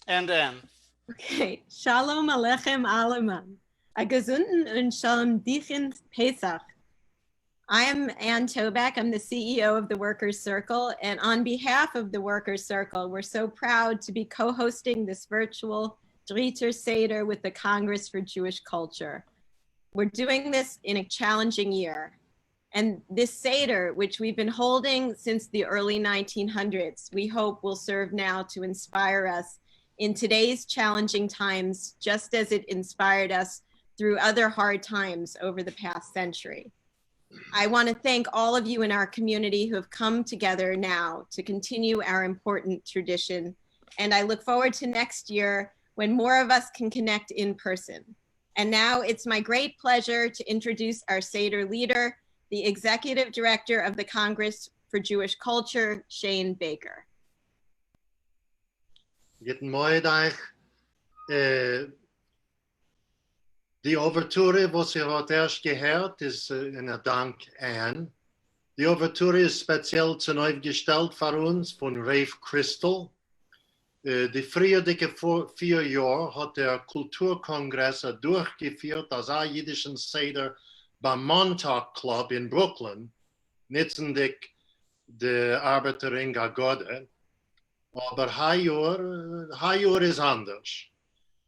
And Ann. Okay, שלום עליכם אלעמען. א געזונטן און שלומדיקן פסח. I am Ann Toback. I'm the CEO of the Workers' Circle. And on behalf of the Workers' Circle, we're so proud to be co-hosting this virtual דריטער סדר with the Congress for Jewish Culture. We're doing this in a challenging year. And this Seder, which we've been holding since the early 1900s, we hope will serve now to inspire us in today's challenging times, just as it inspired us through other hard times over the past century. I want to thank all of you in our community who have come together now to continue our important tradition. And I look forward to next year when more of us can connect in person. And now it's my great pleasure to introduce our Seder leader, the Executive Director of the Congress for Jewish Culture, Shane Baker. גוטן מועד אײַך. די אווערטורע, וואָס איר האָט ערשט געהערט, איז אין אַ דאַנק Ann. די אווערטורע איז ספּעציעל צונויפֿגעשטעלט פֿאַר אונדז פֿון Rafe Crystal. די פֿריִערדיקע פֿיר יאָר האָט דער קולטור-קאָנגרעס דורכגעפֿירט אַזאַ ייִדישן סדר בײַם Montauk Club אין Brooklyn, ניצנדיק די אַרבעטער־רינג הגדה. אָבער הײַיאָר, הײַיאָר איז אַנדערש.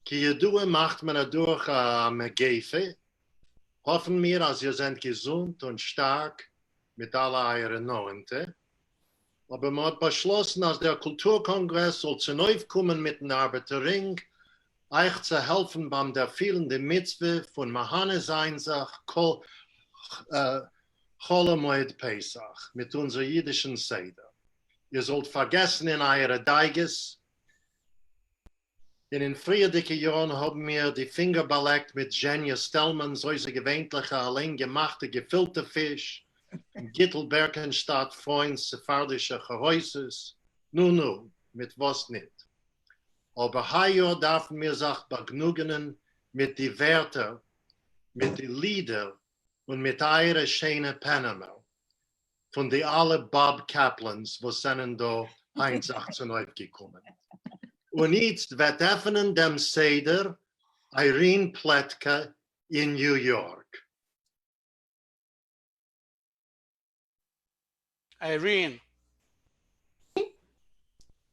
כּידוע מאַכט מען אַדורך אַ מגיפֿה. האָפֿן מיר, אַז איר זענט געזונט און שטאַרק מיט אַלע אײַערע נאָענטע. אָבער מע האָט באַשלאָסן, אַז דער קולטור-קאָנגרעס זאָל צונויפֿקומען מיטן אַרבעטער־רינג, אײַך צו העלפֿן בײַם דערפֿילן די מיצווה פֿון מהנה זײַן זיך חול המועד פּסח מיט אונדזער ייִדישן סדר. איר זאָלט פֿאַרגעסן אין אײַערע דאגות. און אין פֿריִערדיקע יאָרן האָבן מיר די פֿינגער באַלעקט מיט זשעניע סטעלמאַנס אויסערגעוויינטלעכע אַליין-געמאַכטע געפֿילטע פֿיש און גיטל בערקענשטאַט-פֿרוינדס ספֿרדישע חרוסת. נו-נו, מיט וואָס ניט? אָבער הײַיאָר דאַרפֿן מיר זיך באַגנוגענען מיט די ווערטער, מיט די לידער און מיט אײַערע שיינע פּענעמער. פון די אלע Bob Kaplans וואס זענען דא היינט זיך צונויפגעקומען. און איצט וועט עפענען דעם סדר Irene Pletka אין ניו יארק. Irene.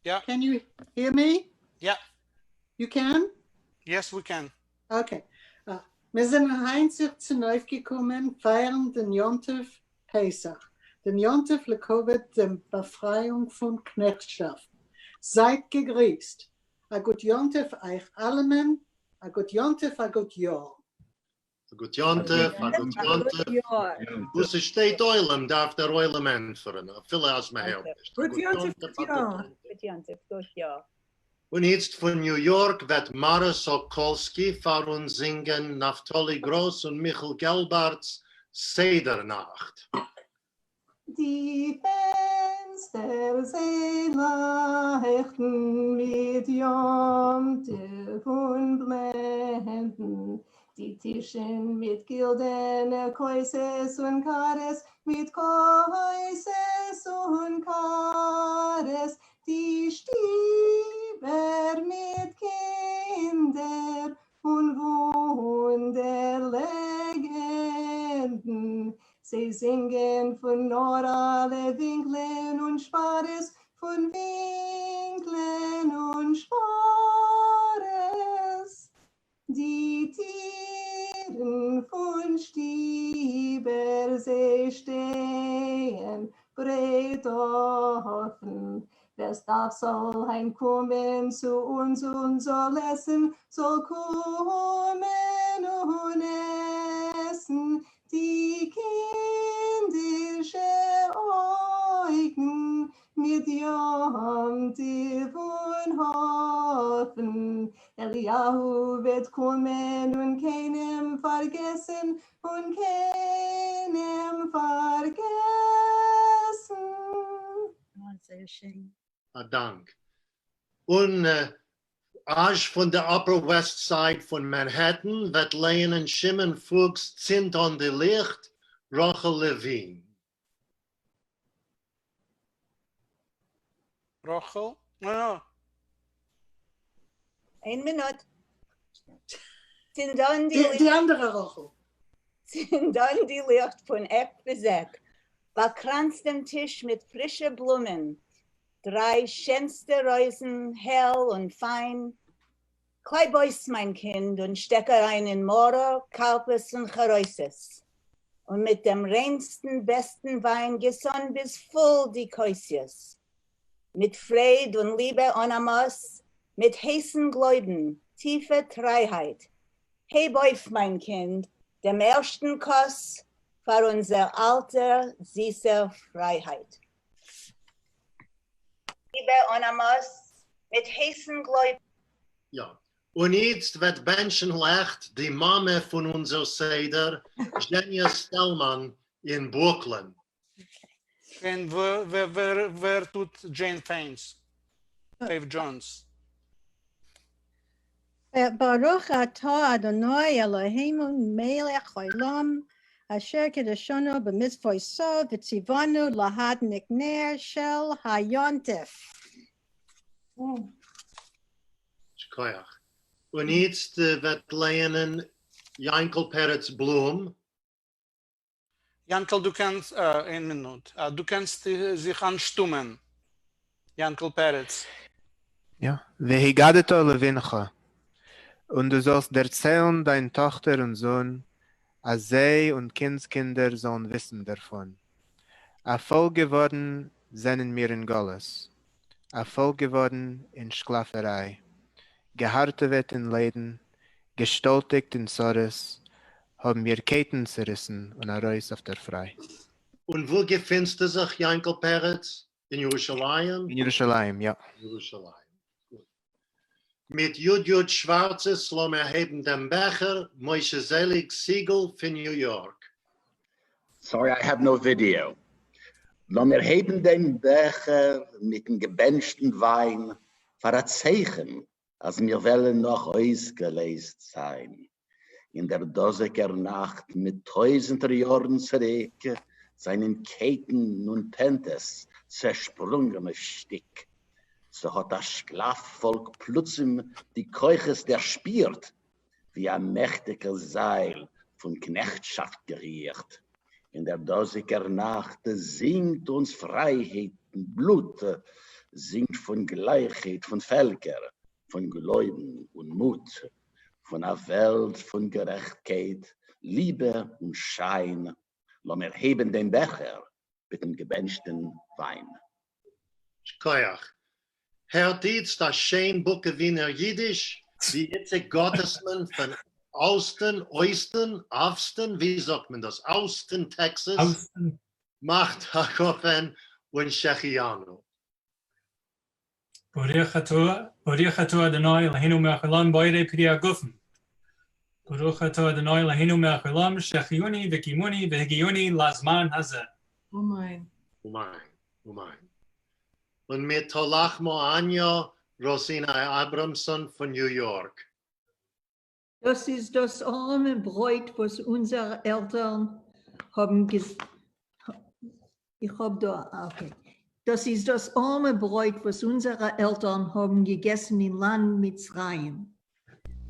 Yeah. Can you hear me? Yeah. You can? Yes, we can. Okay. מיר זענען הײַנט זיך צונויפֿגעקומען פֿײַערן דעם יום־טובֿ פּסח, דעם יום־טובֿ לכּבֿוד דעם באַפֿרײַונג פֿון קנעכטשאַפֿט. זײַט געגריסט. אַ גוט יום־טובֿ אײַך אַלעמען, אַ גוט יום־טובֿ, אַ גוט יאָר. אַ גוט יום־טובֿ, אַ גוט יום־טובֿ. וווּ ס'שטייט עולם, דאַרף דער עולם ענטפֿערן, אַפֿילו אַז מע הערט נישט. גוט יום־טובֿ, גוט יאָר. גוט יום־טובֿ, גוט יאָר. און איצט פֿון ניו־יאָרק וועט מאַרע סאָקאָלסקי פֿאַר אונדז זינגען נפֿתּלי גראָס און מיכל געלבאַרטס סדר־נאַכט. די פֿענצטער זיי לײַכטן מיט יום־טובֿ און בלענדן, די טישן מיט גילדענע כּוסות און קאַרעס, מיט כּוסות און קאַרעס, די שטיבער מיט קינדער און וווּנדער־לעגענדן. זיי זינגען פֿון נאָר אַלע ווינקלען און שפּאַרעס, פֿון ווינקלען און שפּאַרעס. די טירן פֿון שטיבער זיי שטייען ברייט אָפֿן. ווער ס'דאַרף זאָל הײַנט קומען צו אונדז און זאָל עסן, זאָל קומען און עסן. די קינדערשע אויגן מיט יום־טובֿ און האָפֿן. אליהו וועט קומען און קיינעם פֿאַרגעסן, און קיינעם פֿאַרגעסן. זייער שיין. אַ דאַנק. און אַזש פֿון דער Upper West Side פֿון מאַנהעטן וועט לייענען שמעון פֿוקס צינד אָן די ליכט, רחל לעווין. רחל? No, no. איין מינוט. צינד אָן די די, די אַנדערע רחל. צינד אָן די ליכט פֿון עק ביז עק. באַקראַנץ דעם טיש מיט פֿרישע בלומען. דרײַ שענסטע רויזן, העל און פֿײַן. קלײַב אויס, מײַן קינד, און שטעק אַרײַן אין מרור, כּרפּס און חרוסת. און מיט דעם ריינסטן, בעסטן ווײַן גיס אָן ביז פֿול די כּוסיות. מיט פֿרייד און ליבע אָן אַ מאָס, מיט הייסן גלויבן, טיפֿע טרײַהייט. הייב אויף, מײַן קינד, דעם ערשטן כּוס פֿאַר אונדזער אַלטער, זיסער פֿרײַהייט. ליבע אָן אַ מאָס, מיט הייסן גלויבן. יאָ. און איצט וועט בענטשן לעכט די מאַמע פֿון אונדזער סדר, זשעניע סטעלמאַן אין ברוקלין. און ווער, ווער, ווער טוט Jane Faines? Faith Jones. ברוך אתה אדוני אלוהינו מלך העולם אשר קדשנו במצוותיו וציוונו להדליק נר של היום־טובֿ. שכּוח. און איצט וועט לייענען יאַנקל פּרץ בלום. יאַנקל, דו קענסט, איין מינוט, דו קענסט זיך אָנשטומען. יאַנקל פּרץ. יאָ. והגדת לבנך. און דו זאָלסט דערציילן דײַן טאָכטער און זון, אַז זיי און קינדס־קינדער זאָלן וויסן דערפֿון. אַ פֿאָלק געוואָרן זענען מיר אין גלות, אַ פֿאָלק געוואָרן אין שקלאַפֿערײַ, געהאַרטעוועט אין ליידן, געשטאָלטיקט אין צרות, האָבן מיר קייטן צעריסן און אַרויס אויף דער פֿרײַ. און וווּ געפֿינסטו זיך, יאַנקל פּרץ? אין ירושלים? אין ירושלים, יאָ. ירושלים. גוט. מיט יוד יוד שוואַרצעס לאָמיר הייבן דעם בעכער, משה זעליג סיגל פֿון ניו־יאָרק. Sorry, I have no video. לאָמיר הייבן דעם בעכער מיטן געבענטשטן ווײַן פֿאַר אַ צייכן, אַז מיר וועלן נאָך אויסגעלייזט זײַן. אין דער דאָזיקער נאַכט מיט טויזנטער יאָרן צוריק זײַנען קייטן און פּענטעס צעשפּרונגען אויף שטיק. ס'האָט אַ שקלאַף-פֿאָלק פּלוצעם די כּוחות דערשפּירט, ווי אַ מעכטיקער זײַל פֿון קנעכטשאַפֿט גערירט. אין דער דאָזיקער נאַכט זינגט אונדז פֿרײַהייט אין בלוט, זינגט פֿון גלײַכהייט פֿון פֿעלקער, פֿון גלויבן און מוט, פֿון אַ וועלט פֿון גערעכטקייט, ליבע און שײַן. לאָמיר הייבן דעם בעכער מיטן געבענטשטן ווײַן. שכוח. הערט איצט אַ שיין בוקעווינער ייִדיש, ווי איציק גאָטעסמאַן פֿון אויסטין, אויסטין, אווסטין, ווי זאָגט מען דאָס? אויסטין, טעקסאַס, מאַכט הגפֿן און שהחיינו. ברוך אתה ברוך אתה אדוני אלהינו מלך העולם בורא פרי הגפן. ברוך אתה אדוני אלהינו מלך העולם שהחייני וקיימני והגיעני לזמן הזה. אמן. אמן. אמן. און מיט הא לחמא עניא ראָזינאַ אַבראַמסאָן פֿון ניו-יאָרק. דאָס איז דאָס אָרעמע ברויט וואָס אונדזערע עלטערן האָבן געז איך האָב דאָ okay. דאָס איז דאָס אָרעמע ברויט וואָס אונדזערע עלטערן האָבן געגעסן אין לאַנד מצרים.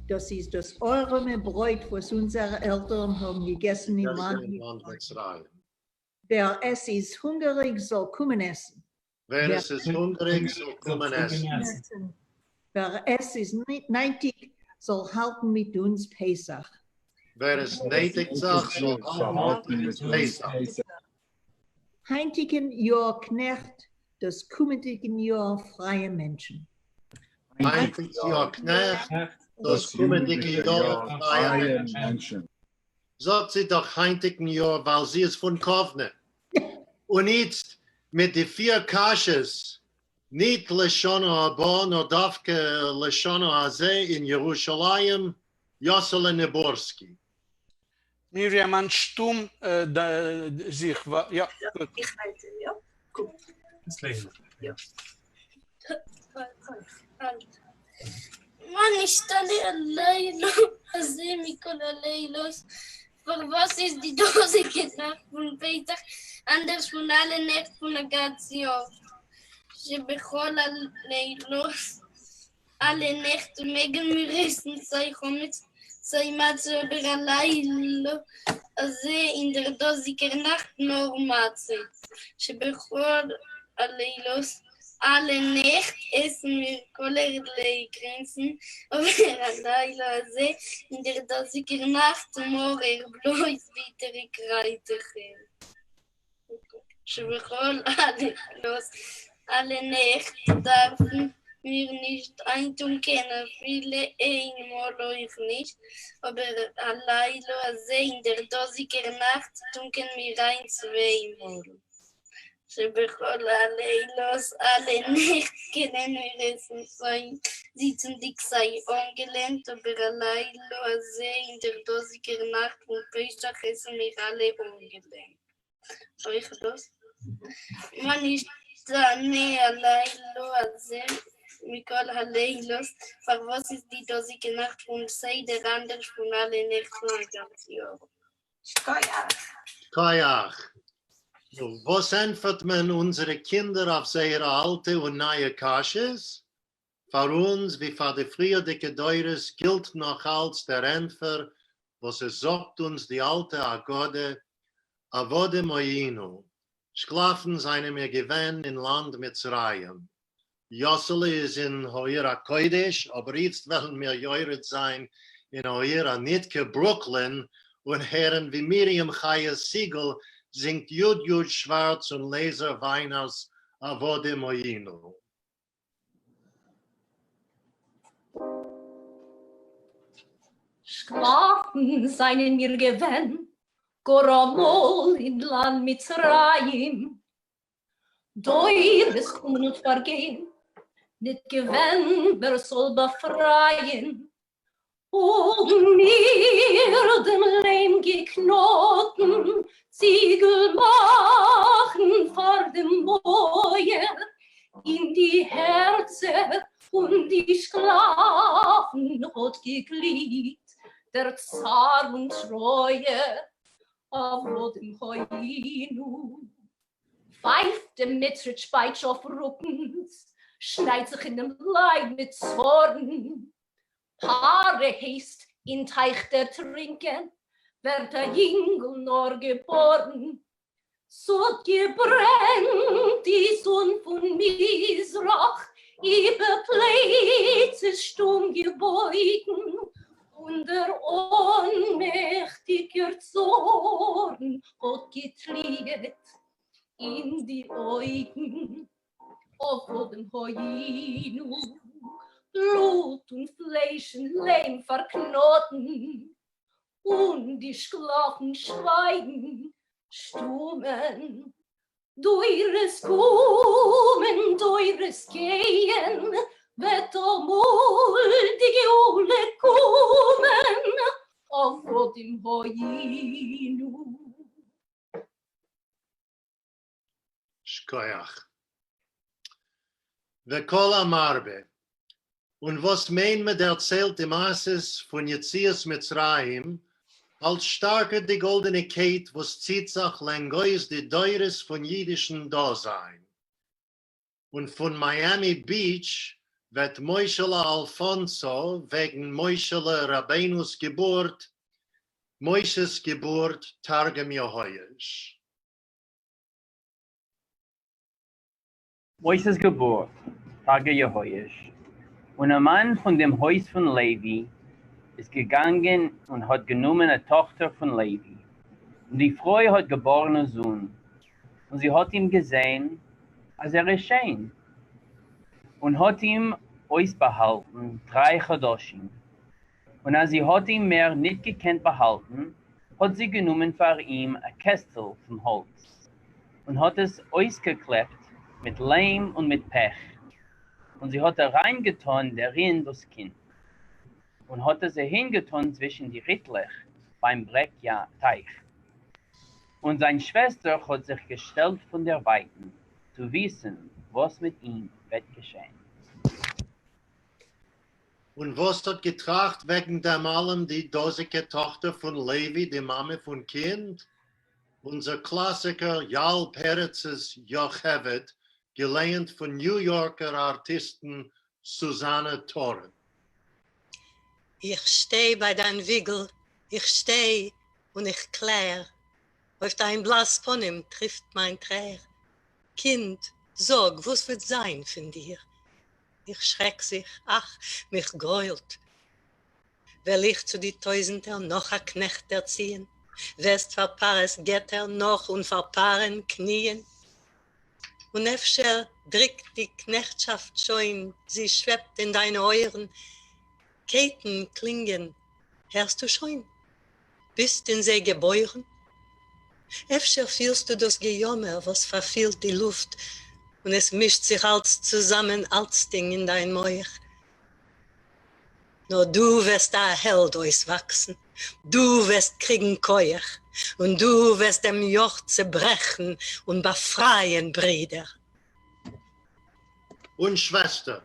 דאָס איז דאָס אָרעמע ברויט וואָס אונדזערע עלטערן האָבן געגעסן אין לאַנד מצרים. ווער עס איז הונגעריק זאָל קומען עסן. ווער עס איז הונגעריק זאל קומען עסן. ווער עס איז נייטיק זאל האלטן מיט אונז פסח. ווער עס נייטיקט זיך זאל האלטן מיט אונז פסח. היינטיקן יאר קנעכט, דאס קומענדיקן יאר פרייע מענטשן. היינטיקס יאר קנעכט, דאס קומענדיקע יאר פרייע מענטשן. זאגט זי דאך היינטיקן יאר ווייל זי איז פון קאוונע. און איצט מיט די פיר קשיות, ניט לשנה הבאה נאר דווקא לשנה הזה אין ירושלים, יאסעלע ניבורסקי. מרים, אנשטום זיך, יא, גוט. איך ווייטער, יא? גוט. יא. מה נשתנה הלילה הזה מכל הלילות? פארוואס איז די דאזיגע נאכט פון פסח אנדערש פון אלע נעכט פון א גאנץ יאר? שבכל הלילות, אלע נעכט מעגן מיר עסן סיי חמץ סיי מצה אבער הלילה הזה אין דער דאזיגער נאכט נאר מצה. שבכל הלילות, אלע נעכט עסן מיר כלערליי גרינסן, אבער הלילה הזה אין דער דאזיגער נאכט מרור, בלויז ביטערע קרייטעכער. שבכל הלילות, אלע נעכט דארפן מיר נישט איינטונקען אפילו איין מאל אויך נישט, אבער הלילה הזה אין דער דאזיגער נאכט טונקען מיר איין צוויי מאל. שבכל הלילות, אלע נעכט קענען מיר עסן סיי זיצנדיג סיי אנגעלענט, אבער הלילה הזה אין דער דאזיגער נאכט פון פסח עסן מיר אלע אנגעלענט. אויך דאס מה נשתנה הלילה הזה מכל הלילות, פארוואס איז די דאזיגע נאכט פון סדר אנדערש פון אלע נעכט פון א גאנץ יאר? שכוח. שכוח. נו, וואס ענטפערט מען אונזערע קינדער אויף זייערע אלטע און נייע קשיות? פאר אונז ווי פאר די פריערדיגע דורות גילט נאך אלץ דער ענטפער וואס עס זאגט אונז די אלטע אגדה, עבדים היינו, שקלאפן זיינען מיר געווען אין לאנד מצרים. יאסעלע איז אין העיר הקודש, אבער איצט וועלן מיר יורד זיין אין העיר הניתקה ברוקלין און הערן ווי מרים חיה סיגל זינגט י. י. שווארץ און לייזער וויינהאוז עבדים היינו. שקלאפן זיינען מיר געווען גאר אמאל אין לאנד מצרים, דורות קומען און פארגיין, ניט געווען ווער זאל באפרייען, האבן מיר דעם ליים געקנאטן, ציגל מאכן פאר דעם מויער, אין די הערצער פון די שקלאפן האט געגליט דער צער און טרויער, עבדים היינו. פייפט דעם מצריש בייטש אויף רוקנס, שניידט זיך אין דעם לייב מיט צארן, פרעה הייסט אין טייך דערטרינקען. ווערט א יונגל נאר געבארן. ס'האט געברענט די זון פון מזרח, איבער פלייצעס שטום געבויגן, און דער אָנמעכטיקער צאָרן האָט געטליעט אין די אויגן. עבדים היינו, בלוט און פלייש און ליים פארקנאטן, און די שקלאפן שווייגן, שטומען. דורות קומען, דורות גייען, וועט אמאל די גאולה קומען, עבדים היינו. שכוח. וכל המרבה. און וואס מער מען דערציילט די מעשות פון יציאת מצרים, אלץ שטארקער די גאלדענע קייט וואס ציט זיך לענגאויס די דורות פון אידישן דאזיין. און פון מיאמי ביטש וועט משה'לע אלפאנסא וועגן משה'לע רבינו'ס געבורט, משה'ס געבורט, תרגום יהואש. משהס געבורט, תרגום יהואש, און א מאן פון דעם הויז פון לוי איז געגאנגען און האט גענומען א טאכטער פון לוי, און די פרוי האט געבארן א זון, און זי האט אים געזען, אז ער איז שיין, און האט אים אויסבאהאלטן דריי חדשים, און אז זי האט אים מער ניט געקענט באהאלטן, האט זי גענומען פאר אים א קעסטל פון האלץ, און האט עס אויסגעקלעפט מיט ליים און מיט פעך, און זי האט אריינגעטאן דערין דאס קינד, און האט עס אהינגעטאן צווישן די ריטלעך ביים ברעג טייך. און זיין שוועסטער האט זיך געשטעלט פון דער ווייטן, צו וויסן וואס מיט אים וועט געשען. און וואס האט געטראכט וועגן דעם אלעם די דאזיקע טאכטער פון לוי, די מאמע פון קינד? אונזער קלאסיקער יאל פרצ'ס יוכבד, געלייענט פון ניו יארקער ארטיסטן סוזאנע טארן. איך שטיי ביי דיין וויגל, איך שטיי און איך קלער, אויף דיין בלאס פנים טריפט מיין טרער. קינד, זאג, וואס וועט זיין פון דיר? איך שרעק זיך, אַך, מיך גרוילט. וועל איך צו די טויזנטער נאָך אַ קנעכט דערציען? וועסט פאַר פרעהס געטער נאָך און פאַר פרעהן קניען? און אפשר דריקט די קנעכטשאַפט שוין, זי שוועבט אין דיינע אויערן, קייטן קלינגען, הערסטו שוין? ביסט אין זיי געבוירן? אפשר פילסטו דאס געיאמער וואס פארפילט די לופט און עס מישט זיך אלץ צוזאמען אלצדינג אין דיין מח? נאר דו וועסט א העלד אויסוואקסן, דו וועסט קריגן כח, און דו וועסט דעם יאך צעברעכן און באפרייען ברידער. און שוועסטער.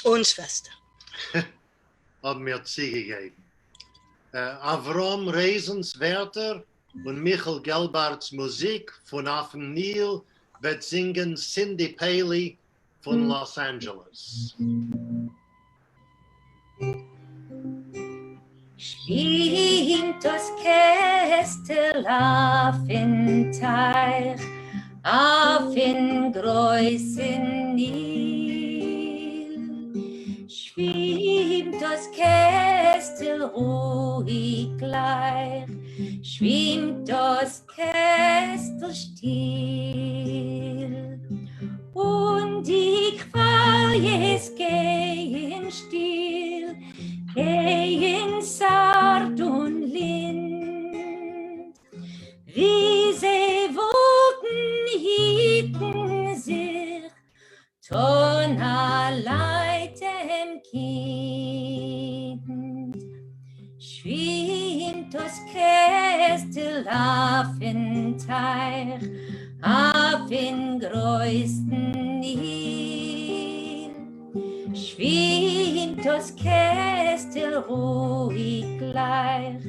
און שוועסטער. האבן מיר צוגעגעבן אברהם רייזענס ווערטער און מיכל געלבארט'ס מוזיק פון אויפן ניל וועט זינגען סינדי פעלי פון לאס אנדזשעלעס. שווימט דאס קעסטל אויפן טייך, אויפן גרויסן ניל. שווימט דאס קעסטל רואיג גלייך, שווימט דאס קעסטל שטיל. און די כוואליעס גייען שטיל, גייען זארט און לינד, ווי זיי וואלטן היטן זיך, טון א לייד דעם קינד. שווימט דאס קעסטל אויפן טייך, אויפן גרויסן ניל. שווימט דאס קעסטל רואיג גלייך,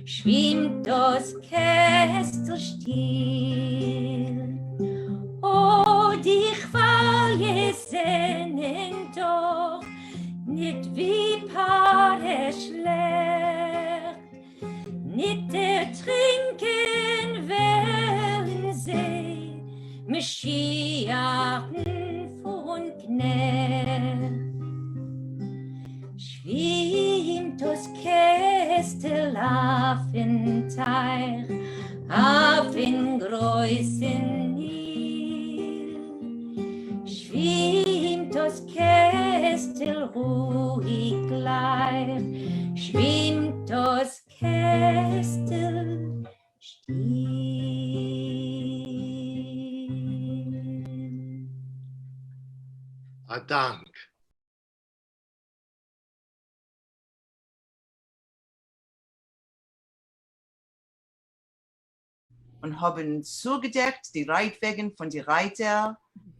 שווימט דאס קעסטל שטיל. אָ, די כוואליעס זענען דאך ניט ווי פארע שלעכט, ניט דער. משיח'ן פון קנעכט. שווימט דאס קעסטל אויפן טייך, אויפן גרויסן ניל. שווימט דאס קעסטל רואיג גלייך, שווימט דאס קעסטל שטיל. א דאנק. און האָבן צוגעדעקט די רײַטװעגן פֿון די רײַטער,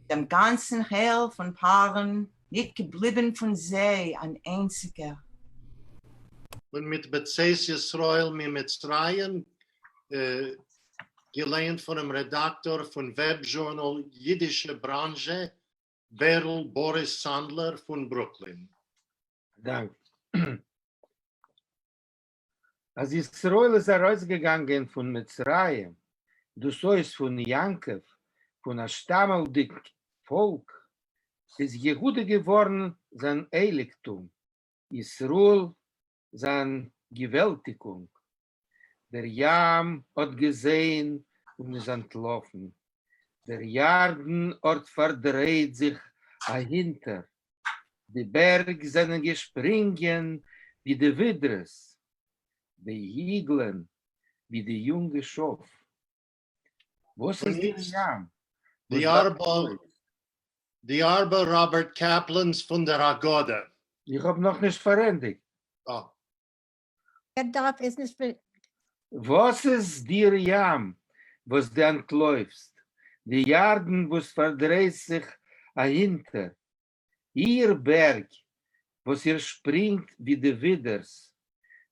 דעם גאַנצן חיל פֿון פּהרן, ניט געבליבן פֿון זײ אַן אײנציקער. און מיט בצאת ישראל ממצרים, געלייענט פונעם רעדאקטאר פון וועב-זשורנאל אידישע בראנזשע, בערל באריס סאנדלער פון ברוקלין. דאנק. אז ישראל איז ארויסגעגאנגען פון מצרים, דאס הויז פון יעקב, פון א שטאמלדיק פאלק, איז יהודה געווארן זיין הייליקטום, ישראל זיין געוועלטיקונג. דער ים האט געזען און איז אנטלאפן, דער ירדן האט פארדרייט זיך אהינטער, די בערג זענען געשפרינגען ווי די ווידרעס, די היגלען ווי די יונגע שאף. וואס און איז דער איצט ים די וואס ארבע די ארבע ראבערט קעפלענס פון דער הגדה. איך האב נאכנישט פארענדיגט. אה. ער דארף איז נישט פון. וואס איז דיר ים וואס דו אנטלויפסט, די ירדן וואס פארדרייסט זיך אהינטער, איר בערג וואס איר שפרינגט ווי די ווידערס,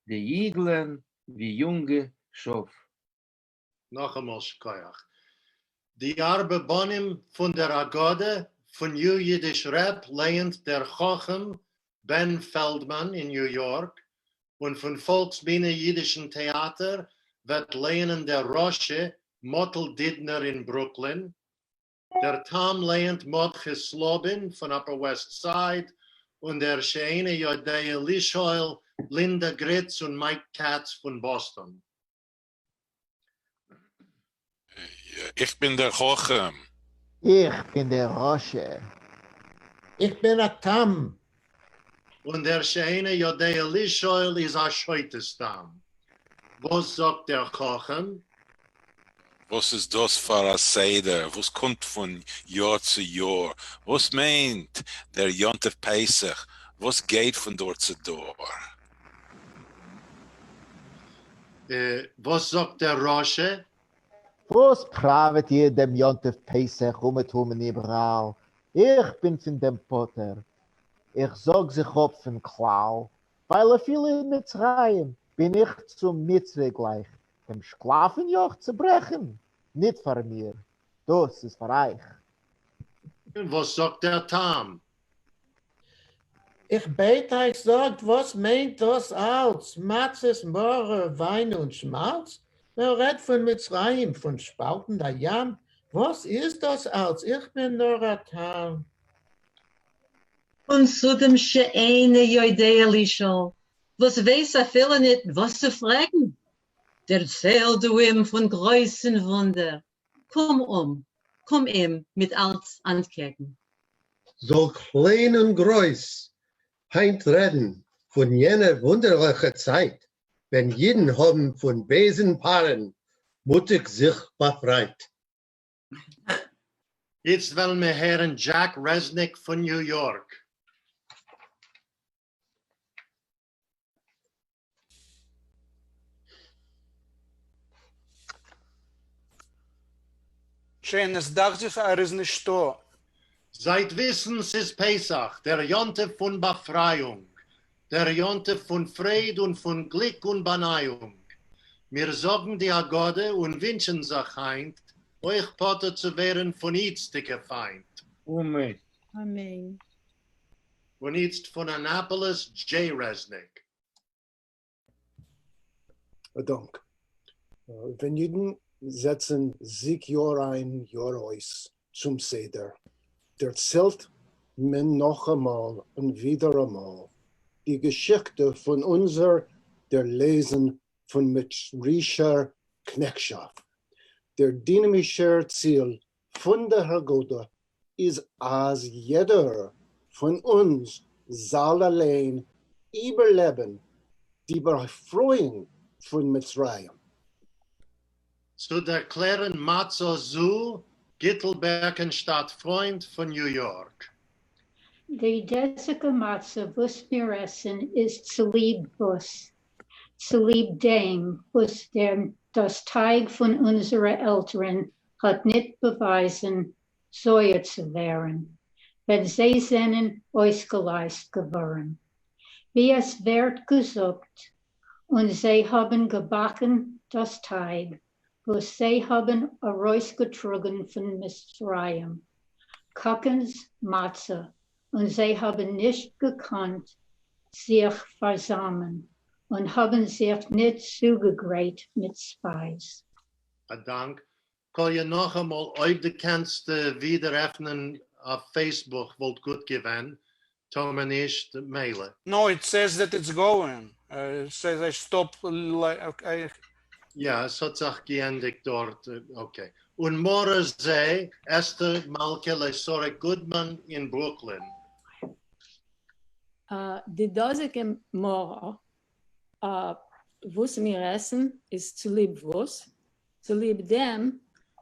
די היגלען ווי יונגע שאף. נאכאמאל שכוח. די ארבע בנים פון דער הגדה פון יו אידיש רעפ לייענט דער חכם בען פעלדמאן אין ניו יארק, און פון פאלקס בינע אידישן טעאטער וועט לייענען דער רשע מאטל דידנער אין ברוקלין, דער תם לייענט מרדכי סלאבין פון אפער וועסט סייד, און דער שאינו יודע לשאול לינדא גריץ און מייק קעץ פון באסטאן. איך בין דער חכם. איך בין דער רשע. איך בין א תם. און דער שאינו יודע לשאול איז א שוטה סתם. וואס זאגט דער חכם? וואס איז דאס פאר א סדר וואס קומט פון יאר צו יאר? וואס מיינט דער יום טוב פסח וואס גייט פון דור צו דור? וואס זאגט דער רשע? וואס פראוועט איר דעם יום טוב פסח אומעטום און איבעראל? איך בין פון דעם פטור, איך זאג זיך אפ פון כלל, ווייל אפילו אין מצרים בין איך צום מצרי גלייך, דעם שקלאפן-יאך צעברעכן? ניט פאר מיר, דאס איז פאר אייך. און וואס זאגט דער תם? איך בעט אייך זאגט וואס מיינט דאס אלץ, מצות, מרור, וויין און שמאלץ? מען רעדט פון מצרים, פון שפאלטן א ים, וואס איז דאס אלץ, איך בין נאר א תם. און צו דעם שאינו יודע לשאול, וואס ווייס אפילו ניט וואס צו פרעגן, דערצייל דו אים פון גרויסן וואונדער, קום אום, קום אים מיט אלץ אנטקעגן. זאל קליין און גרויס היינט רעדן פון יענע וואונדערליכע צייט ווען אידן האבן פון בייזן פרעה'ן מוטיג זיך באפרייט. איצט וועלן מיר הערן דזשעק רעזניק פון ניו יארק. שיין, עס דאכט זיך ער איז נישטא. זייט וויסן ס'איז פסח, דער יום טוב פון באפרייאונג, דער יום טוב פון פרייד און פון גליק און באנייאונג. מיר זאגן די הגדה און ווינטשן זיך היינט, אויך פטור צו ווערן פון איצטיגע פיינט. אמן. אמן. און איצט פון אנאפאליס, דזשעי רעזניק. א דאנק. ווען אידן זעצן זיך יאר איין יאר אויס צום סדר, דערציילט מען נאכאמאל און ווידעראמאל די געשיכטע פון אונזער דערלייזן פון מצרישער קנעכטשאפט. דער דינאמישער ציל פון דער הגדה איז אז יעדער פון אונז זאל אליין איבערלעבן די באפרייאונג פון מצרים. צו דערקלערן מצה זו, גיטל בערקענשטאט פרוינד פון ניו יארק. די דאזיקע מצה וואס מיר עסן איז צוליב וואס? צוליב דעם וואס דער דאס טייג פון אונזערע עלטערן האט ניט באווייזן זויער צו ווערן, ווען זיי זענען אויסגעלייזט געווארן, ווי עס ווערט געזאגט, און זיי האבן געבאקן דאס טייג וואס זיי האבן ארויסגעטראגן פון מצרים, קאקנס מצה, און זיי האבן נישט געקאנט זיך פארזאמען, און האבן זיך ניט צוגעגרייט מיט שפייז. א דאנק. קאליע נאכאמאל אויב דו קענסט ווידער עפענען אויף Facebook וואלט גוט געווען, טאמער נישט מילא. No, it says that it's going. It says I stop like יא, עס האט זיך געענדיגט דארט, okay. און מרור זה, אסתר מלכה לשרה גודמאן אין ברוקלין. די דאזיגע מרור וואס מיר עסן איז צוליב וואס? צוליב דעם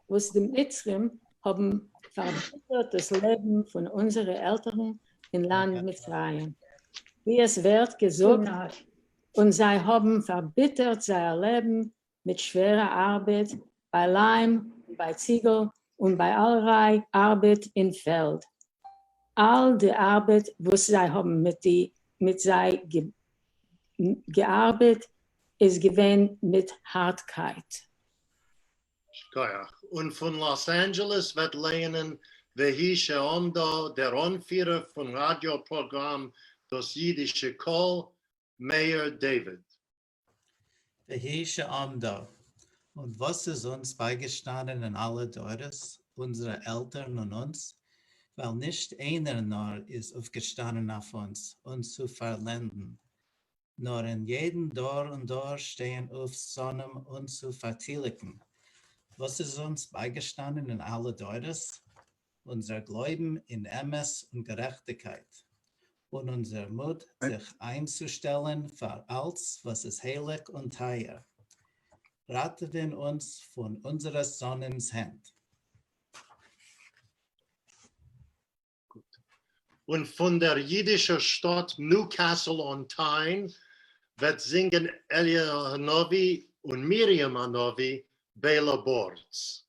וואס די מצרים האבן פארביטערט דאס לעבן פון אונזערע עלטערן אין לאנד מצרים, ווי עס ווערט געזאגט, און זיי האבן פארביטערט זייער לעבן מיט שווערע ארבעט ביי ליים און ביי ציגל און ביי אלעריי ארבעט אין פעלד, אל די ארבעט וואס זיי האבן מיט זיי געארבעט איז געווען מיט הארטקייט. שכוח. און פון לאס אנדזשעלעס וועט לייענען והיא שעמדה דער אנפירער פון ראדיא פראגראם דאס אידישע קול, מאיר דוד. והיא שעמדה, און וואס איז אונז בייגעשטאנען אין אלע דורות, אונזערע עלטערן און אונז, ווייל נישט איינער נאר איז אויפגעשטאנען אויף אונז, אונז צו פארלענדן, נאר אין יעדן דור און דור שטייען אויף שונאים אונז צו פארטיליקן. וואס איז אונז בייגעשטאנען אין אלע דורות? אונזער גלויבן אין אמת און גערעכטיקייט, און אונזער מוט זיך איינצושטעלן פאר אלץ וואס איז הייליק און טייער, ראטעווען אונז פון אונזערע שונאים'ס הענט. און פון דער אידישער שטאט ניוקאסל אן טיין וועט זינגען אליהו הנביא און מרים הנביא בעלא בארץ.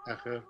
העכער.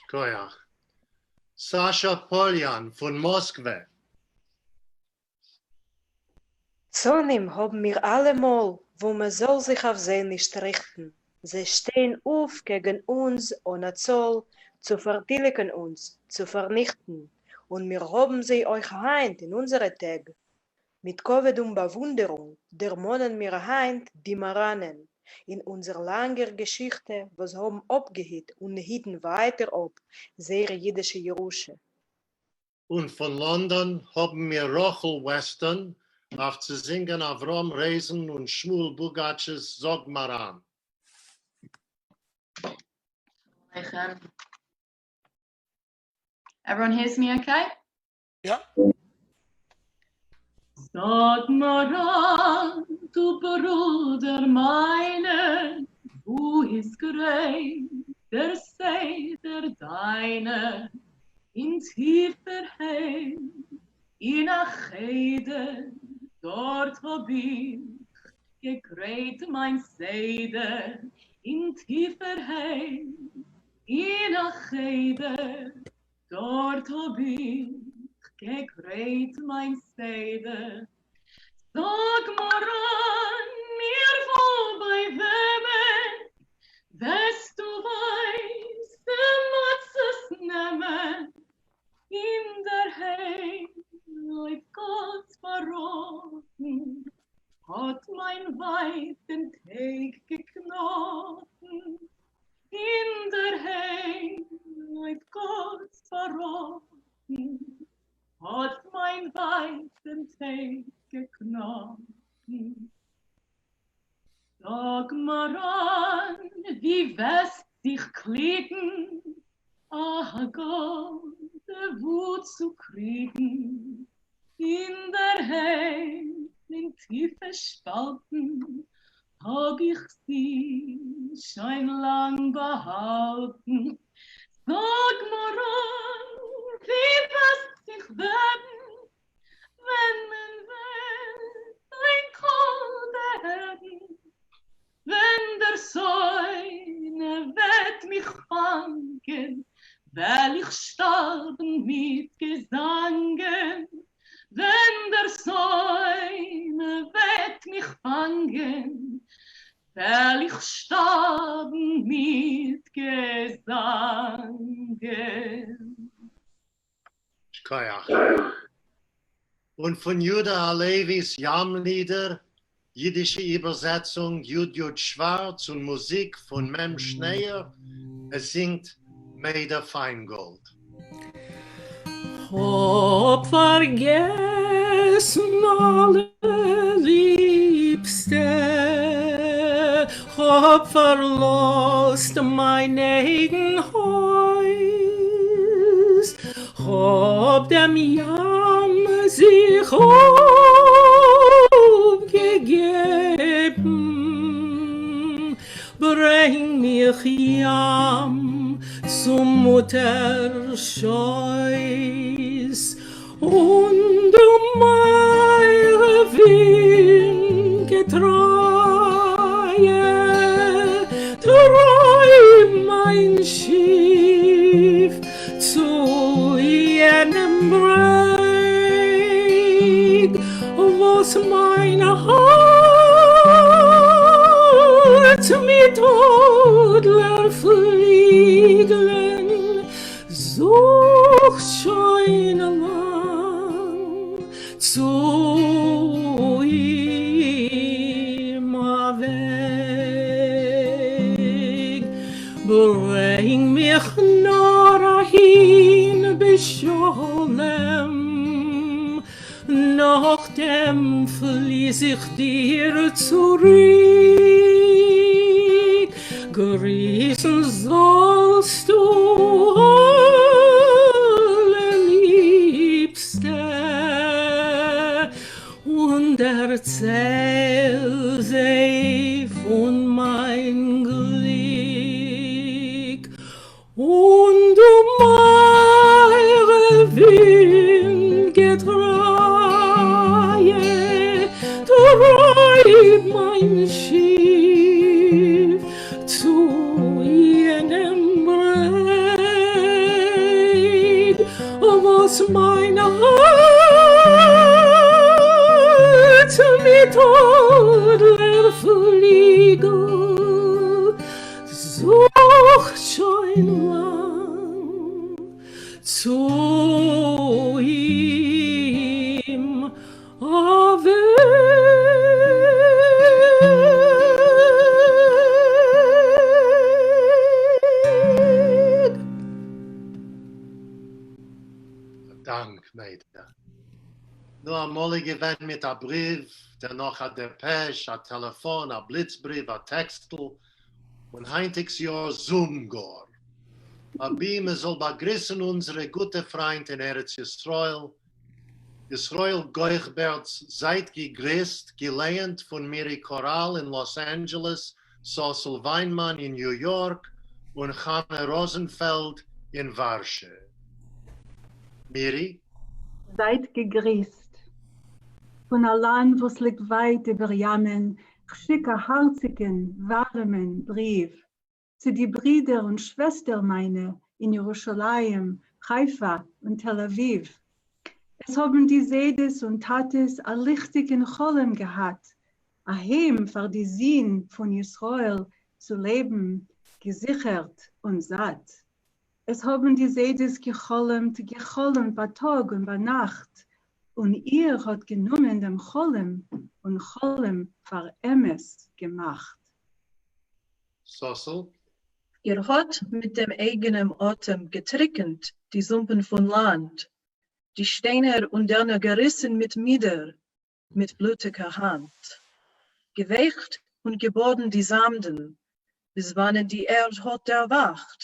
שכוח. סאשא פאליאן פון מאסקווע. שׂונאים האָבן מיר אַלע מאָל, וווּ מע זאָל זיך אויף זיי נישט ריכטן. זיי שטייען אויף קעגן אונדז אָן אַ צאָל, צו פֿאַרטיליקן אונדז, צו פֿאַרניכטן, און מיר האָבן זיי אויך הײַנט אין אונדזערע טעג. מיט כּבֿוד און באַוווּנדערונג דערמאָנען מיר הײַנט די מאַראַנען אין אונדזער לאַנגער געשיכטע, וואָס האָבן אָפּגעהיט און היטן ווײַטער אָפּ זייער ייִדישע ירושה. און פֿון לאָנדאָן האָבן מיר רחל וועסטאָן אויף צו זינגען אַבֿרהם רייזען און שמואל בוגאַטשעס זאָג מאַראַן. Everyone hears me okay? Yeah. זאָג מיר אָן, דו ברודער מײַנער, וווּ איז גרייט דער סדר דײַנער? אין טיפֿער הייל, אין אַ חדר, דאָרט האָב איך געגרייט מײַן סדר. אין טיפֿער הייל, אין אַ חדר, דאָרט האָב איך געגרייט מײַן סדר. זאָג מיר אָן, מיר וווּ בײַ וועמען וועסטו ווײַסע מצות נעמען? אין דער היים, אויף גאָטס פֿאַראָטן, האָט מײַן ווײַב דעם טייג געקנאָטן. אין דער היים, אויף גאָטס פֿאַראָטן, האָט מײַן ווײַב דעם טייג געקנאָטן. זאָג מיר אָן, ווי וועסט זיך קליגן, אַ הגדה וווּ צו קריגן? אין דער היים, אין טיפֿע שפּאַלטן, האָב איך זי שוין לאַנג באַהאַלטן. זאָג מיר אָן, ווי וועסט זיך וועבן, ווען מען וועט דײַן קול דערהערן? ווען דער שׂונא וועט מיך פֿאַנגען, וועל איך שטאַרבן מיט געזאַנגען. ווען דער שׂונא וועט מיך פֿאַנגען, וועל איך שטאַרבן מיט געזאַנגען. שכוח. און פֿון יהודה הלוויס ים-לידער, ייִדישע איבערזעצונג י. י. שוואַרץ און מוזיק פֿון מ. שניאור, עס זינגט מעדע פֿײַנגאָלד. האָב פֿאַרגעסן אַלע ליבסטע, האָב פֿאַרלאָזט מײַן אייגן הויז, האָב דעם ים זיך אָפּגעגעבן, ברענג מיך ים צום מוטער שויס, און דו מערבֿ ווינט געטרײַע, טרײַב מײַן שיף צו יענעם ברעג, וואָס מײַן האַרץ מיט אָדלער-פֿליגלען זוכט שוין לאַנג צו אים אַ וועג. ברענג מיך נאָר אַהין בשלום, נאָך דעם פֿלי זיך דיר צוריק. גריסן זאָלסטו אַלע ליבסטע און דערצייל זיי פֿון מײַן גליק. און דו מערבֿ ווינט געטרײַע, טרײַב מײַן שיף צו יענעם ברעג, וואָס מײַן האַרץ מיט מיט אָדלער-פֿליגל זוכט שוין לאַנג צו אים אַ וועג. אַ דאַנק, מעדע. נו, אַמאָל איז געווען מיט אַ בריוו, דערנאָך אַ דעפּעש, אַ טעלעפֿאָן, אַ בליצבריוו, אַ טעקסטל, און הײַנטיקס יאָר זום גאָר. אַבי מע זאָל באַגריסן אונדזערע גוטע פֿרײַנד אין ארץ-ישׂראל. ישׂראל גויכבערטס זײַט געגריסט, געלייענט פֿון מירי קאָראַל אין לאָס-אַנדזשעלעס, סאָסל ווײנמאַן אין ניו-יאָרק און חנה ראָזענפֿעלד אין וואַרשע. מירי? זײַט געגריסט. פֿון אַ לאַנד וואָס ליגט ווײַט איבער ימען, כ'שיק אַ האַרציקן, וואַרעמען בריוו צו די ברידער און שוועסטער מײַנע אין ירושלים, חיפֿה און תּל-אָבֿיבֿ. עס האָבן די זיידעס און טאַטעס אַ ליכטיקן חלום געהאַט, אַ היים פֿאַר די זין פֿון ישׂראל צו לעבן, געזיכערט און זאַט. עס האָבן די זיידעס געחלומט, געחלומט בײַ טאָג און בײַ נאַכט, און איר האָט גענומען דעם חלום און חלום פֿאַר אמת געמאַכט. סאָסל. איר האָט מיט דעם אייגענעם אָטעם געטריקנט די זומפּן פֿון לאַנד, די שטיינער און דערנער געריסן מיט מידער, מיט בלוטיקער האַנט. געוויכט און געבאָדן די זאַמדן, ביז וואַנען די ערד האָט דערוואַכט,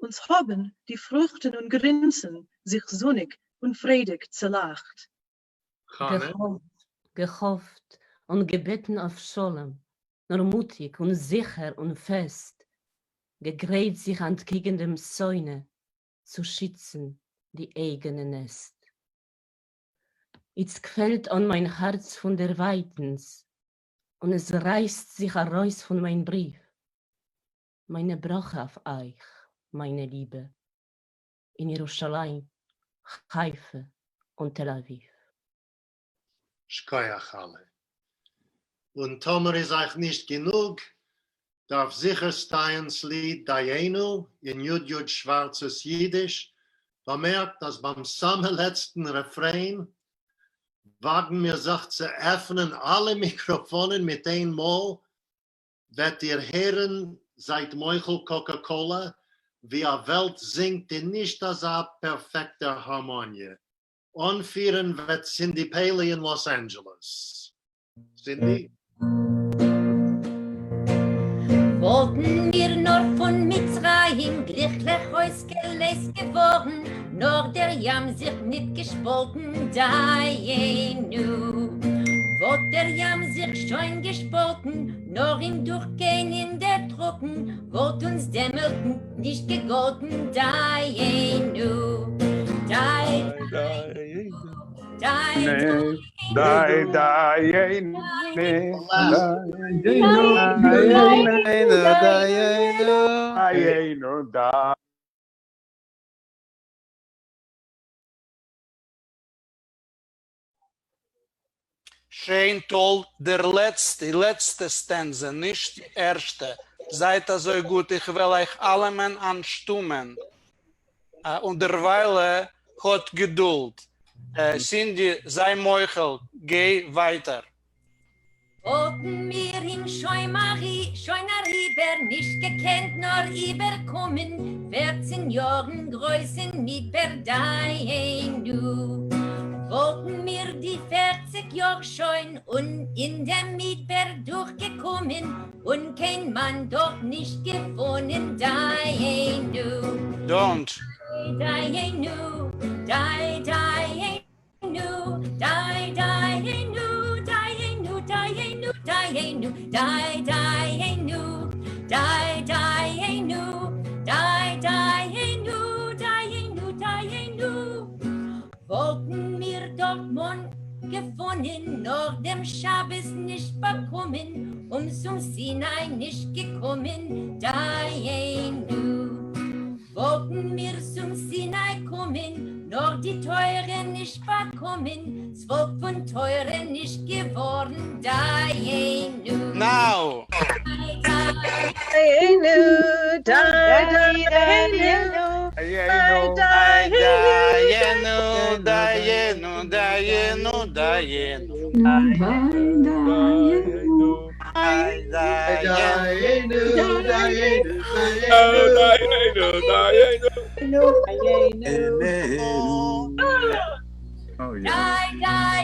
און ס'האָבן די פֿרוכטן און גרינסן זיך זוניק און פֿריידיק צעלאַכט. חנה. געהאָפֿט, געהאָפֿט און געבעטן אויף שלום, נאָר מוטיק און זיכער און פֿעסט געגרייט זיך אַנטקעגן דעם שׂונא צו שיצן די אייגענע נעסט. איצט קוועלט אָן מײַן האַרץ פֿון דער ווײַטנס און עס רײַסט זיך אַרויס פֿון מײַן בריוו. מײַנע ברכה אויף אײַך, מײַנע ליבע, אין ירושלים, חיפֿה און תּל-אָבֿיבֿ. שכוח אלע. און טאמער איז אייך נישט גענוג, דארף זיכער סטייען'ס ליד דיינו אין י. י. שווארצ'ס אידיש, באמערקט אז ביים סאמע לעצטן רעפרעין וואגן מיר זיך צו עפענען אלע מיקראפאנען מיט איין מאל, וועט איר הערן, זייט מוחל קאקא קאלא, ווי א וועלט זינגט אין נישט אזא פערפעקטער הארמאניע. אנפירן וועט סינדי פעלי אין לאס אנדזשעלעס. סינדי? וואלטן מיר נאר פון מצרים גליקליך אויסגעלייזט געווארן, נאר דער ים זיך ניט געשפאלטן, דיינו, וואלט דער ים זיך שוין געשפאלטן, נאר אים דורכגיין אין דער טרוקן, וואלט אונז דעמאלט נישט געגאלטן, דיינו, דיי, דיי, דיי, דיינו, דיינו, דיי. שיין טאל דער לעצטע, די לעצטע סטענזע, נישט די ערשטע. זייט אזוי גוט, איך וועל אייך אלעמען אנשטומען. און דערוויילע האט געדולד. סינדי, זיי מוחל, גיי ווייטער. וואלטן מיר אים שוין אריבער נישט געקענט נאר איבערקומען פערצן יארן גרויסן מדבר דיינו וואלטן מיר די פערציג יאר שוין און אין דעם מדבר דורכגעקומען און קיין מאן דארט נישט געפונען דיינו Don't. דיינו דיי דיינו די דיינו דיינו דיינו דיינו די דיינו די דיינו די דיינו דיינו דיינו וואלטן מיר דארט מן געפונען נאר דעם שבת נישט באקומען און צום סיני נישט געקומען דיינו וואלטן מיר צום סיני קומען. נאָר די תּורה נישט באַקומען, ס'פֿאָלק פֿון תּורה נישט געוואָרן, דיינו. Now! דיינו, דיינו, דיינו, דיינו, דיינו, דיינו. דיינו, דיינו, דיינו. Oh, yeah. די, די.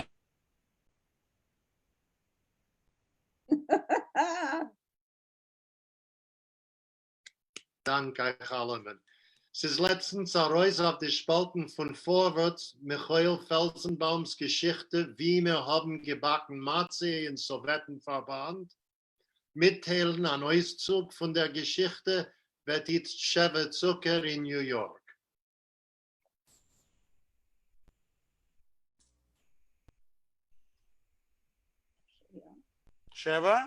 דאַנק אײַך אַלעמען. ס'איז לעצטנס אַרויס אויף די שפּאַלטן פֿון פֿאָרווערטס מיכאל פֿעלזנבוימס געשיכטע ווי מיר האָבן געבאַקן מצה אין סאָוועטן־פֿאַרבאַנד. מיטטיילן אַן אויסצוג פֿון דער געשיכטע וועט איצט שבֿע צוקער אין ניו־יאָרק. Sheva?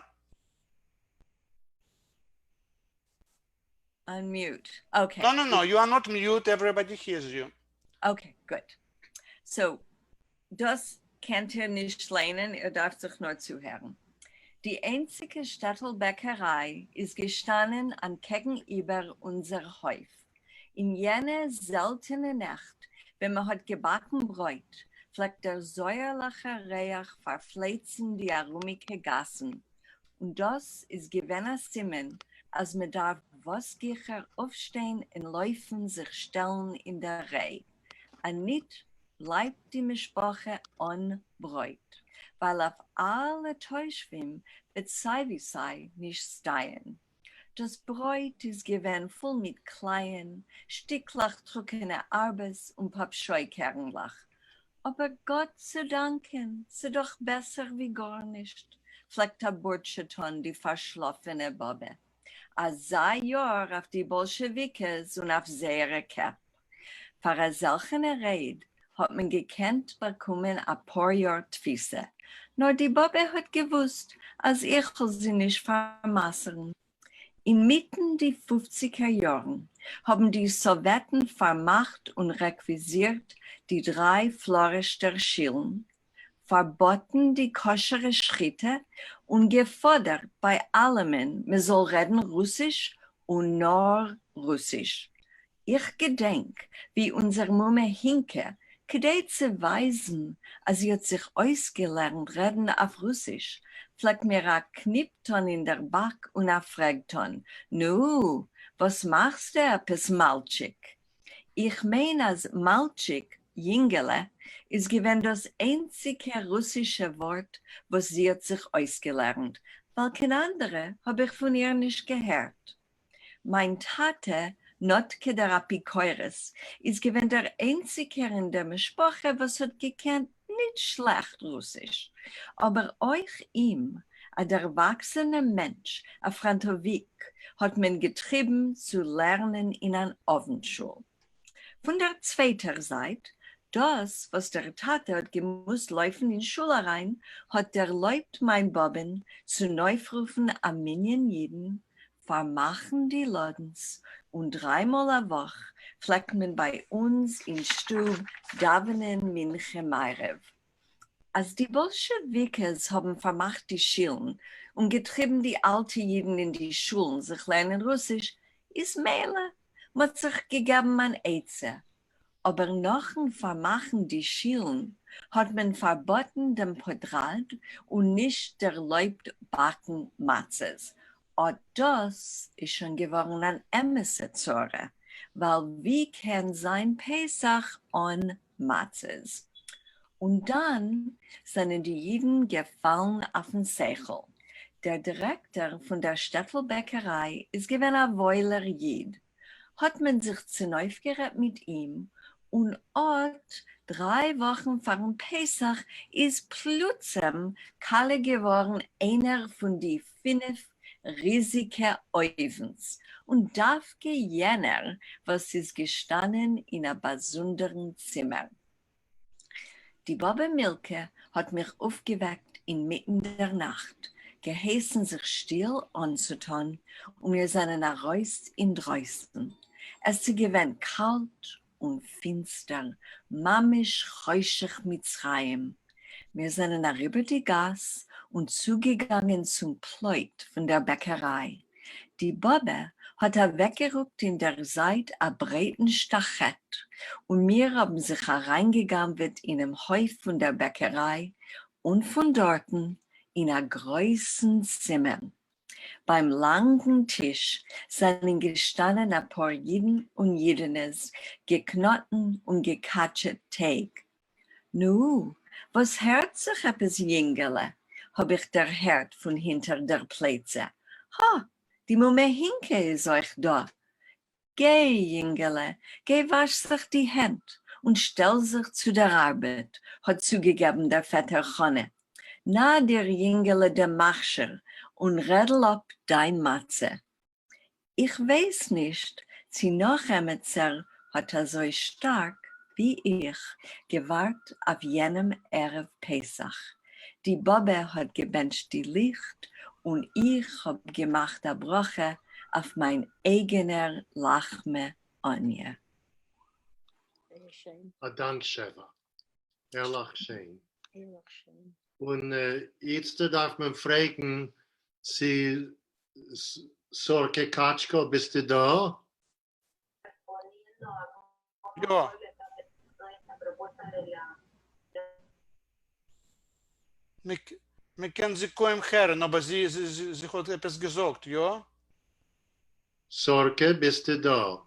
Unmute. Okay. No, no, no, you are not mute. Everybody hears you. Okay, good. So, דאָס קענט איר נישט לייענען, איר דאַרפֿט זיך נאָר צוהערן. די איינציקע שטעטל־בעקערײַ איז געשטאַנען אַנטקעגן איבער אונדזער הויף. אין יענע זעלטענע נעכט, ווען מע האָט געבאַקן ברויט, פֿלעגט דער זויערלעכער ריח פֿאַרפֿלייצן די אַרומיקע גאַסן. און דאָס איז געווען אַ סימן, אַז מע דאַרף וואָס גיכער אויפֿשטיין און לויפֿן זיך שטעלן אין דער ריי. אַניט בלײַבט די משפּחה אָן ברויט, ווײַל אויף אַלע תּושבֿים וועט סײַ ווי סײַ נישט סטײַען. דאָס ברויט איז געווען פֿול מיט קלייען, שטיקלעך טרוקענע אַרבעס און פּאַפּשויקערנדלעך. אָבער גאָט צו דאַנקען, ס'איז דאָך בעסער ווי גאָרנישט, פֿלעגט אַ בורטשע טאָן די פֿאַרשלאָפֿענע באָבע. אַזאַ יאָר אויף די באָלשעוויקעס און אויף זייערע קעפּ. פֿאַר אַזעלכענע רייד האָט מען געקענט באַקומען אַ פּאָר יאָר תּפֿיסה. נאָר די באָבע האָט געוווּסט, אַז איך וועל זי נישט פֿאַרמסרן. אין מיטן די פֿופֿציקער יאָרן האָבן די סאָוועטן פֿאַרמאַכט און רעקוויזירט די דרײַ פֿלאָרעשטער שילן, פֿאַרבאָטן די כּשרע שחיטה און געפֿאָדערט בײַ אַלעמען, מע זאָל רעדן רוסיש און נאָר רוסיש. איך געדענק, ווי אונדזער מומע הינקע, כּדי צו ווײַזן, אַז זי האָט זיך אויסגעלערנט רעדן אויף רוסיש, פֿלעגט מיר אַ קניפּ טאָן אין דער באַק און אַ פֿרעג טאָן, נו, וואָס מאַכסטו עפּעס, מאַלטשיק? איך מיין, אַז מאַלטשיק, ייִנגעלע, איז געווען דאָס איינציקע רוסישע וואָרט, וואָס זי האָט זיך אויסגעלערנט, ווײַל קיין אַנדערע האָב איך פֿון איר נישט געהערט. מײַן טאַטע, נאָטקע דער אַפּיקורס, איז געווען דער איינציקער אין דער משפּחה, וואָס האָט געקענט ניט שלעכט רוסיש. אָבער אויך אים, אַ דערוואַקסענעם מענטש, אַ פֿראָנטאָוויק, האָט מען געטריבן צו לערנען אין אַן אָוונטשול. פֿון דער צווייטער זײַט, דאָס, וואָס דער טאַטע האָט געמוזט לויפֿן אין שול אַרײַן, האָט דערלויבט מײַן באָבען צונויפֿרופֿן אַ מנין ייִדן, פֿאַרמאַכן די לאָדנס, און דרײַ מאָל אַ וואָך פֿלעגט מען בײַ אונדז אין שטוב דאַווענען מנחה־מעריבֿ. אַז די באָלשעוויקעס האָבן פֿאַרמאַכט די שילן און געטריבן די אַלטע ייִדן אין די שולן זיך לערנען רוסיש, איז מילא, מ'האָט זיך געגעבן אַן עצה. אָבער נאָכן פֿאַרמאַכן די שילן האָט מען פֿאַרבאָטן דעם פּאָדראַד און נישט דערלויבט באַקן מצות. אָט דאָס איז שוין געוואָרן אַן אמתע צרה, ווײַל ווי קען זײַן פּסח אָן מצות? און דאַן זענען די ייִדן געפֿאַלן אויפֿן שׂכל. דער דירעקטאָר פֿון דער שטעטל-בעקערײַ איז געווען אַ וואוילער ייִד. האָט מען זיך צונויפֿגערעדט מיט אים, און אָט, דרײַ וואָכן פֿאַרן פּסח, איז פּלוצעם קאַלע געוואָרן איינער פֿון די פֿינף ריזיקע אויוונס, און דווקא יענער, וואָס איז געשטאַנען אין אַ באַזונדערן צימער. די באָבע מילקע האָט מיך אויפֿגעוועקט אין מיטן דער נאַכט, געהייסן זיך שטיל אָנצוטאָן, און מיר זענען אַרויס אין דרויסן. עס איז געווען קאַלט און פֿינצטער, ממש חושך מצרים. מיר זענען אַריבער די גאַס און צוגעגאַנגען צום פּלויט פֿון דער בעקערײַ. די באָבע האָט אַוועקגערוקט אין דער זײַט אַ ברייטן שטאַכעט, און מיר האָבן זיך אַרײַנגעגנבֿעט אינעם הויף פֿון דער בעקערײַ און פֿון דאָרטן אין אַ גרויסן צימער. בײַם לאַנגן טיש זײַנען געשטאַנען אַ פּאָר ייִדן און ייִדענעס, געקנאָטן און געקאַטשעט טייג. נו, וואָס הערט זיך עפּעס, ייִנגעלע? האָב איך דערהערט פֿון הינטער דער פּלייצע. האַ, די מומע הינקע איז אויך דאָ! גיי, ייִנגעלע, גיי וואַש זיך די הענט און שטעל זיך צו דער אַרבעט, האָט צוגעגעבן דער פֿעטער חנה. נאַ דיר, ייִנגעלע, דעם מכשיר און רעדל אָפּ דײַן מצה. איך ווייס נישט, צי נאָך עמעצער האָט אַזוי שטאַרק, ווי איך, געוואַרט אויף יענעם ערבֿ-פּסח. די באָבע האָט געבענטשט די ליכט און איך האָב געמאַכט אַ ברכה אויף מײַן אייגענער לחמא עניא. אַ דאַנק, שבֿע. הערלעך שיין. און איצטער דאַרף מען פֿרעגן, צי סורקע קאַטשקאָ, ביסטו דאָ? יאָ. מע קען זי קוים הערן, אָבער זי, זי, זי האָט עפּעס געזאָגט, יאָ? סורקע, ביסטו דאָ?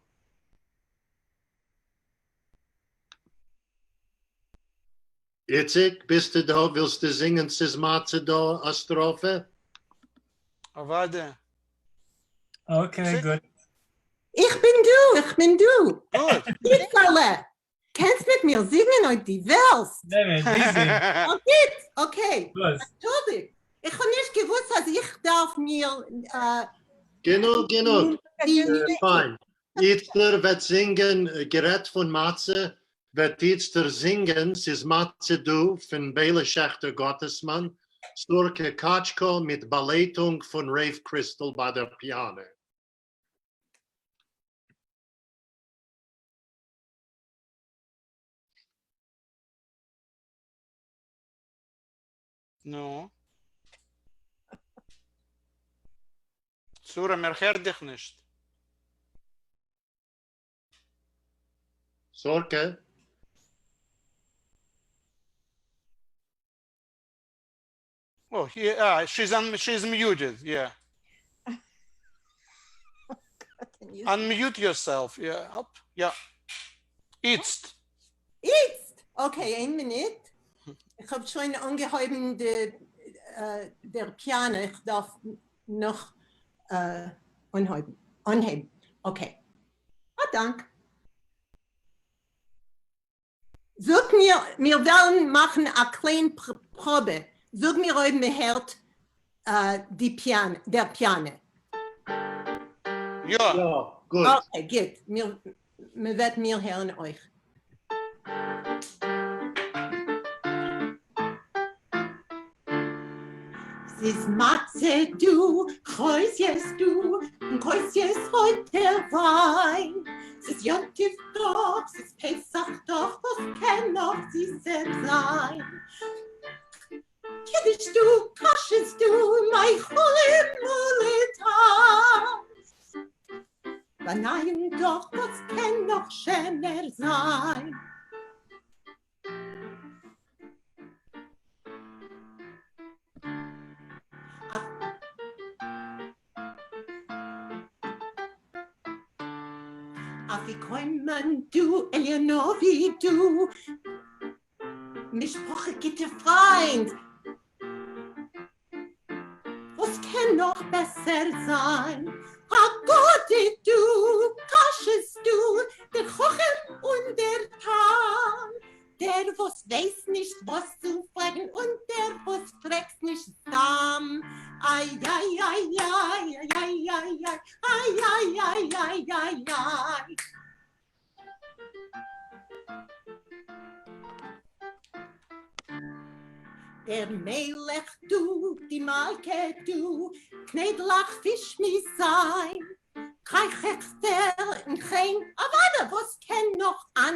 איציק, ביסטו דאָ? ווילסטו זינגען ס'איז מצה דאָ אַ סטראָפֿע? אַוודאי. Okay, גוט. איך בין דאָ, איך בין דאָ. גוט. איצעלע, קענסט מיט מיר זינגען אויב דו ווילסט. ניין, ניין, דו זינג. אָ, גוט, okay. וואָס? אַנטשולדיקט, איך האָב נישט געוווּסט, אַז איך דאַרף מיר גענוג, גענוג. פֿײַן. איצטער וועט זינגען, גערעדט פֿון מצה, וועט איצטער זינגען ס'איז מצה דא פון ביילע שעכטער גאטעסמאן, סורקע קאטשקא מיט באלייטונג פון רעיף קריסטאל ביי דער פיאנע. נו? צורה, מען הערט דיך נישט. סורקע. Oh, yeah, she's on, she's muted, yeah. Unmute yourself, yeah, up, yeah. איצט. איצט! Okay, איין מינוט. איך האָב שוין אָנגעהויבן די, דער פּיאַנע, איך דאַרף נאָך אָנהויבן, אָנהייבן. Okay. אַ דאַנק. זאָגט מיר, מיר וועלן מאַכן אַ קליין פּראָבע. זאָג מיר אויב מע הערט די פּיאַנע, דער פּיאַנע. יאָ. יאָ, גוט. Okay, גוט. מיר, מע וועט מיר הערן אויך. ס'איז מצה דא, כוסות דא, און כוסות רויטער וויין. ס'איז יום טוב דאך, ס'איז פסח דאך, וואס קען נאך זיסער זיין? קידוש דא, קאשעס דא, מאכלים מלא טעם. באנייאונג דאך, וואס קען נאך שענער זיין? אפיקומן דא, אליהו הנביא דא, משפחה גוטע פריינד, וואס קען נאך בעסער זיין? הגדה דא, קאשעס דא, דער חכם און דער תם, דער וואס ווייסט נישט וואס צו פרעגן און דער וואס פרעגט נישט סתם. איי איי איי איי איי איי איי איי איי איי איי איי. דער מלך דא, די מלכה דא, קניידלעך פיש מיז זיין, קרייכעכצער און כריין, אוודאי וואס קען נאך אנדערש.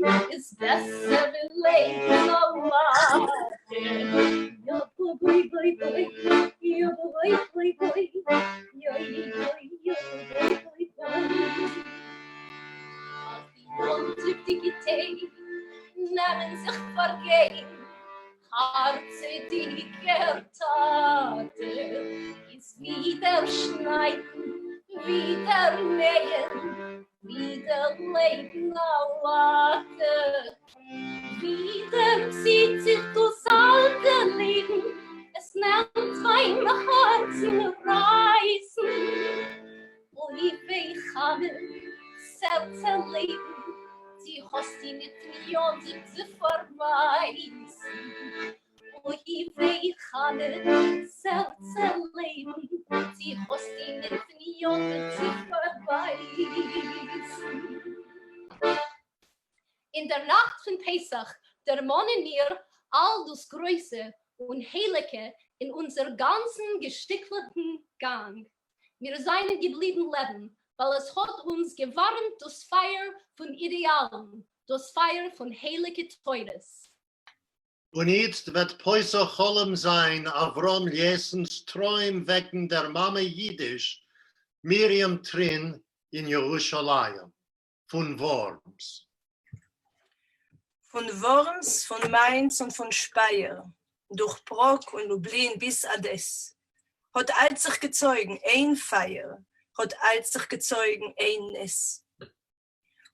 איז בעסער ווי לייגן אַ לאַטע. יאָ, בוי, בוי, בוי, יאָ, בוי, בוי, בוי, יאָ, יאָ, יאָ, בוי, בוי, בוי. אַז די יום-טובֿדיקע טעג נעמען זיך פֿאַרגיין, האַרצעדיקער טאַטע, איז ווידער שנײַדן, ווידער נייען, ווידער לייגן אַ לאַטע. ווידער ציט זיך דאָס אַלטע לעבן, עס נעמט בײַם האַרצן רײַסן. אוי וויי, חנה, ס'ערצע לעבן, צי האָסטו ניט אין יום־טובֿ צו פֿאַרבײַסן? אוי וויי, חנה, ס'ערצע לעבן, צי האָסטו ניט אין יום־טובֿ צו פֿאַרבײַסן? אין דער נאַכט פֿון פּסח דערמאָנען מיר אַל דאָס גרויסע און הייליקע אין אונדזער גאַנצן געשטיקלעכן גאַנג. מיר זײַנען געבליבן לעבן, ווײַל עס האָט אונדז געוואַרעמט דאָס פֿײַער פֿון אידעאַלן, דאָס פֿײַער פֿון הייליקע תּורות. און איצט וועט פּותר חלום זײַן אַבֿרהם ליעסינס טרוים וועגן דער מאַמע ייִדיש, מרים טרין אין ירושלים, פֿון וואָרמס. פֿון וואָרמס, פֿון מיינץ און פֿון שפּייער, דורך פּראָג און לובלין ביז אַדעס, האָט אַלץ זיך געצויגן איין פֿײַער, האָט אַלץ זיך געצויגן איין נס.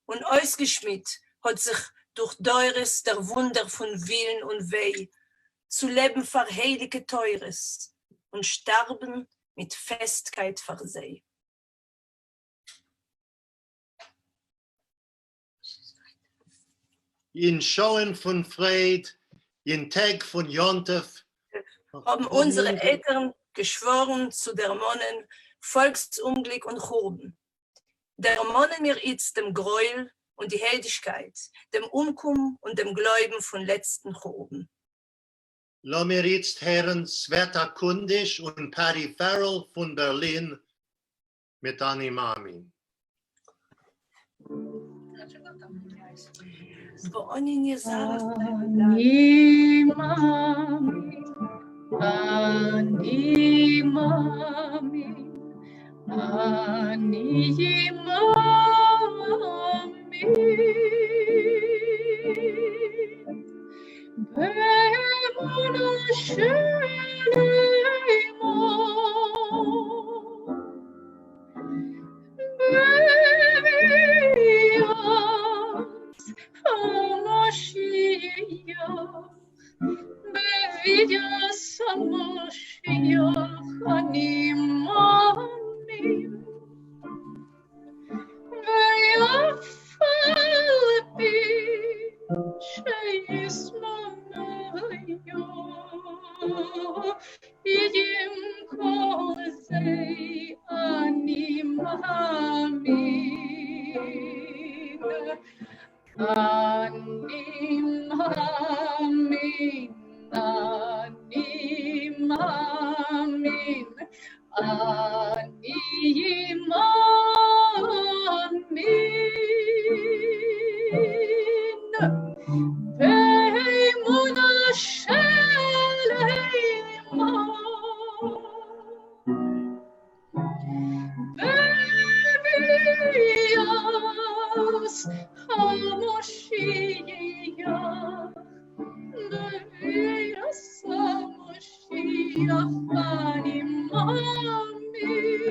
און אויסגעשמידט האָט זיך דורך דורות דער וווּנדער פֿון ווילן און וויי, צו לעבן פֿאַר הייליקע תּורות און שטאַרבן מיט פֿעסטקייט פֿאַר זיי. אין שעהן פֿון פֿרייד, אין טעג פֿון יום־טובֿ, האָבן אונדזערע עלטערן געשוואָרן צו דערמאָנען פֿאָלקס-אומגליק און חורבן. דערמאָנען מיר איצט דעם גרויל און די העלדישקייט, דעם אומקום און דעם גלויבן פֿון לעצטן חורבן. לאָמיר איצט הערן סוועטאַ קונדיש און פּאַטי פֿערעל פֿון בערלין מיט אני מאמין. אני מאמין, אני מאמין, אני מאמין. באמונה שלמה בביאת המשיח, בביאת המשיח אני מאמין. ואף על פי שישמע עם כל זה אני מאמין. אני מאמין, אני מאמין, אני מאמין. באמונה שלמה בביאת המשיח, בביאת המשיח אני מאמין.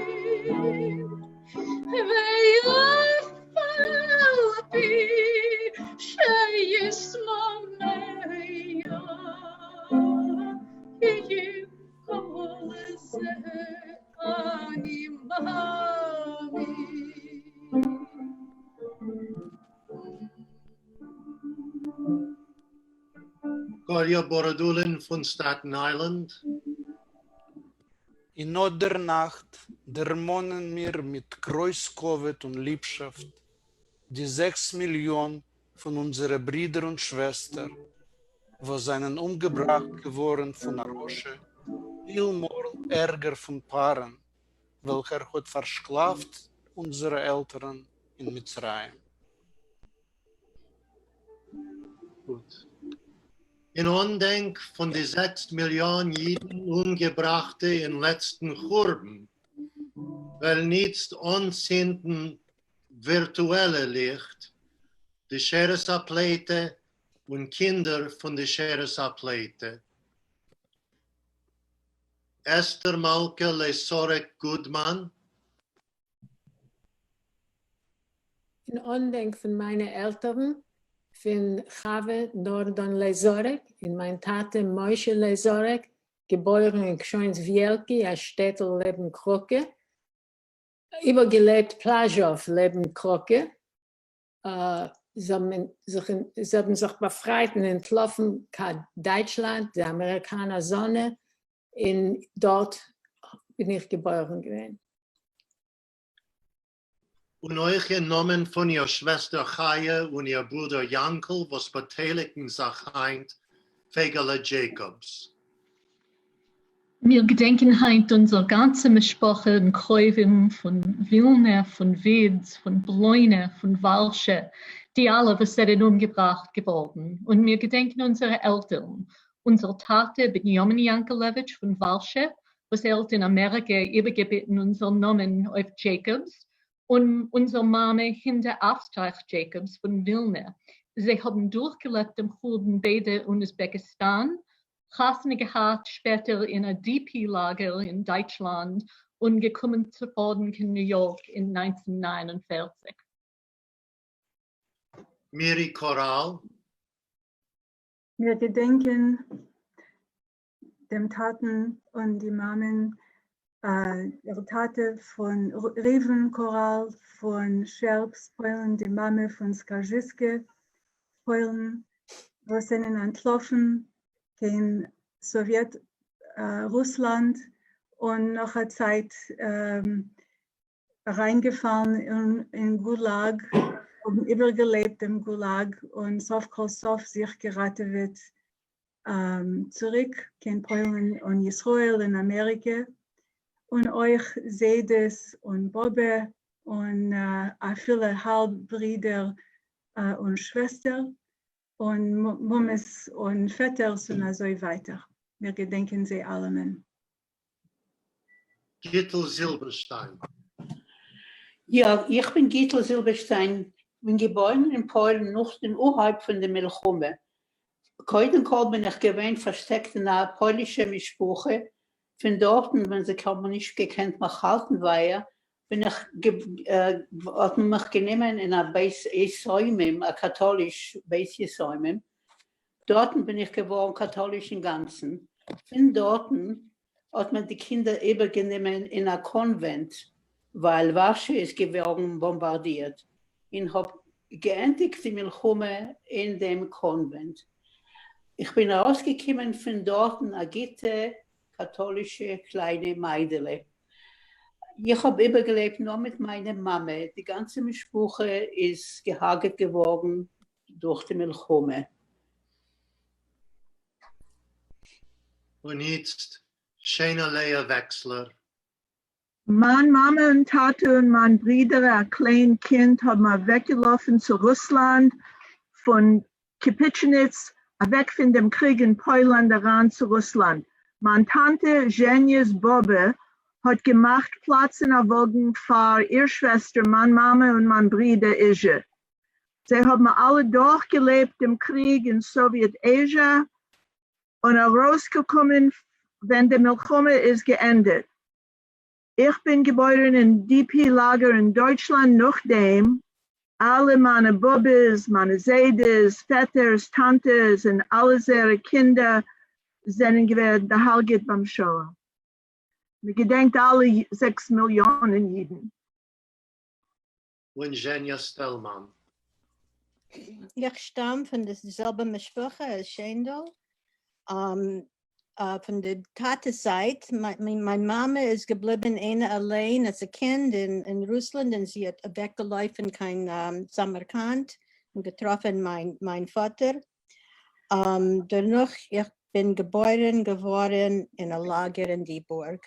ואף על פי שישמע עם כל זה אני מאמין. Kolja Borodulin פֿון Staten Island. אין אָט דער נאַכט דערמאָנען מיר מיט גרויס כּבֿוד און ליבשאַפֿט די 6 מיליאָן פֿון אונדזערע ברידער און שוועסטער, וואָס זײַנען אומגעבראַכט געוואָרן פֿון אַ רשע, פֿיל מאָל ערגער פֿון פַּרעהן, וועלכער האָט פֿאַרשקלאַפֿט אונדזערע עלטערן אין מצרים. גוט. אין אנדענק פון די זעקס מיליאן אידן אומגעבראכטע אין לעצטן חורבן, וועלן איצט אנצינדן ווירטועלע ליכט די שארית הפליטה און קינדער פון די שארית הפליטה. אסתר מלכה לעסארעק גודמאן. אין אנדענק פון מיינע עלטערן, פון חוה נארדאן לעזארעק און מיין טאטע משה לעזארעק, געבוירן אין קשוינס וויעלקי, א שטעטל לעבן קראקע, איבערגעלעבט פלאזשאוו לעבן קראקע, זיי האבן זיך באפרייט און אנטלאפן קיין דייטשלאנד, די אמעריקאנער זאנע, און דארט בין איך געבוירן געווען. און אויך אין נאמען פון איר שוועסטער חיה און איר ברודער יאנקל וואס באטייליגן זיך היינט, פייגעלע דזשעיקאבס. מיר געדענקען היינט אונזער גאנצע משפחה און קרובים פון ווילנע, פון ווידז, פון בלוינע, פון ווארשע, די אלע וואס זענען אומגעבראכט געווארן, און מיר געדענקען אונזערע עלטערן, אונזער טאטע בנימין יאנקעלעוויטש פון ווארשע, וואס ער האט אין אמעריקע איבערגעביטן אונזער נאמען אויף דזשעיקאבס, און אונזער מאמע הינדע עסטרייך דזשעיקאבס פון ווילנע. זיי האבן דורכגעלעבט דעם חורבן ביידע אין אוזבעקיסטאן, חתונה געהאט שפעטער אין א DP לאגער אין דייטשלאנד און געקומען צו פארן קיין ניו יארק אין 1949. מירי קאראל. מיר געדענקען דעם טאטן און די מאמען, דער טאטע פון ראובן קאראל פון שערפס פוילן, די מאמע פון סקארזשיסקע פוילן, וואס זענען אנטלאפן קיין סאוויעט רוסלאנד און נאך א צייט אריינגעפאלן אין גולאג, האבן איבערגעלעבט דעם גולאג און סוף כל סוף זיך געראטעוועט צוריק קיין פוילן און ישראל און אמעריקע, און אויך זיידעס און באבע און אפילו האלב ברידער און שוועסטער און מומעס און פעטערס און אזוי ווייטער. מיר געדענקען זיי אלעמען. גיטל זילבערשטיין. יא, איך בין גיטל זילבערשטיין, כ'בין געבוירן אין פוילן נאך דעם אנהייב פון די מלחמה. קודם כל בין איך געווען פארשטעקט אין א פוילישע משפחה, פון דארטן ווען זיי האבן נישט געקענט מיך האלטן ווייער, בין איך האט מען מיך גענומען אין א בית יתומים, א קאטאליש בית יתומים, דארטן בין איך געווארן קאטאליש אינגאנצן, פון דארטן האט מען די קינדער איבערגענומען אין א קאנווענט ווייל ווארשע איז געווארן באמבארדירט, און האב געענדיגט די מלחמה אין דעם קאנווענט. איך בין ארויסגעקומען פון דארטן א גוטע קאטאלישע קליינע מיידעלע. איך האב איבערגעלעבט נאר מיט מיינע מאמע, די גאנצע משפחה איז געהארגעט געווארן דורך די מלחמה. און איצט, שיינע לאה וועקסלער. מיין מאמע און טאטע און מיין ברודער א קליין קינד האבן אוועקגעלאפן צו רוסלאנד פון קיפיטשניץ, אוועק פון דעם קריג אין פוילאנד אריין צו רוסלאנד. מיין טאנטע זשעניע'ס באבע האט געמאכט פלאץ אין א וואגן פאר איר שוועסטער מיין מאמע און מיין ברודער איזשע. זיי האבן אלע דורכגעלעבט דעם קריג אין סאוויעט אזיע און ארויסגעקומען ווען די מלחמה איז געענדיגט. איך בין געבוירן אין DP לאגער אין דויטשלאנד נאכדעם אלע מיינע באבעס, מיינע זיידעס, פעטערס, טאנטעס און אלע זייערע קינדער זענען געווען דערהרגעט ביים שואה. מען געדענקט אלע זעקס מיליאנען אידן. און זשעניא סטעלמאן. איך שטאם פון די זעלבע משפחה אז שיינדל, פון די טאטע'ס זייט, מיין מאמע איז געבליבן איינע אליין אלס א קינד אין רוסלאנד און זי האט אוועקגעלויפן קיין סאמארקאנד און געטראפן מיין פאטער, דערנאך איך בין געבוירן געווארן אין א לאגער אין דיבורג.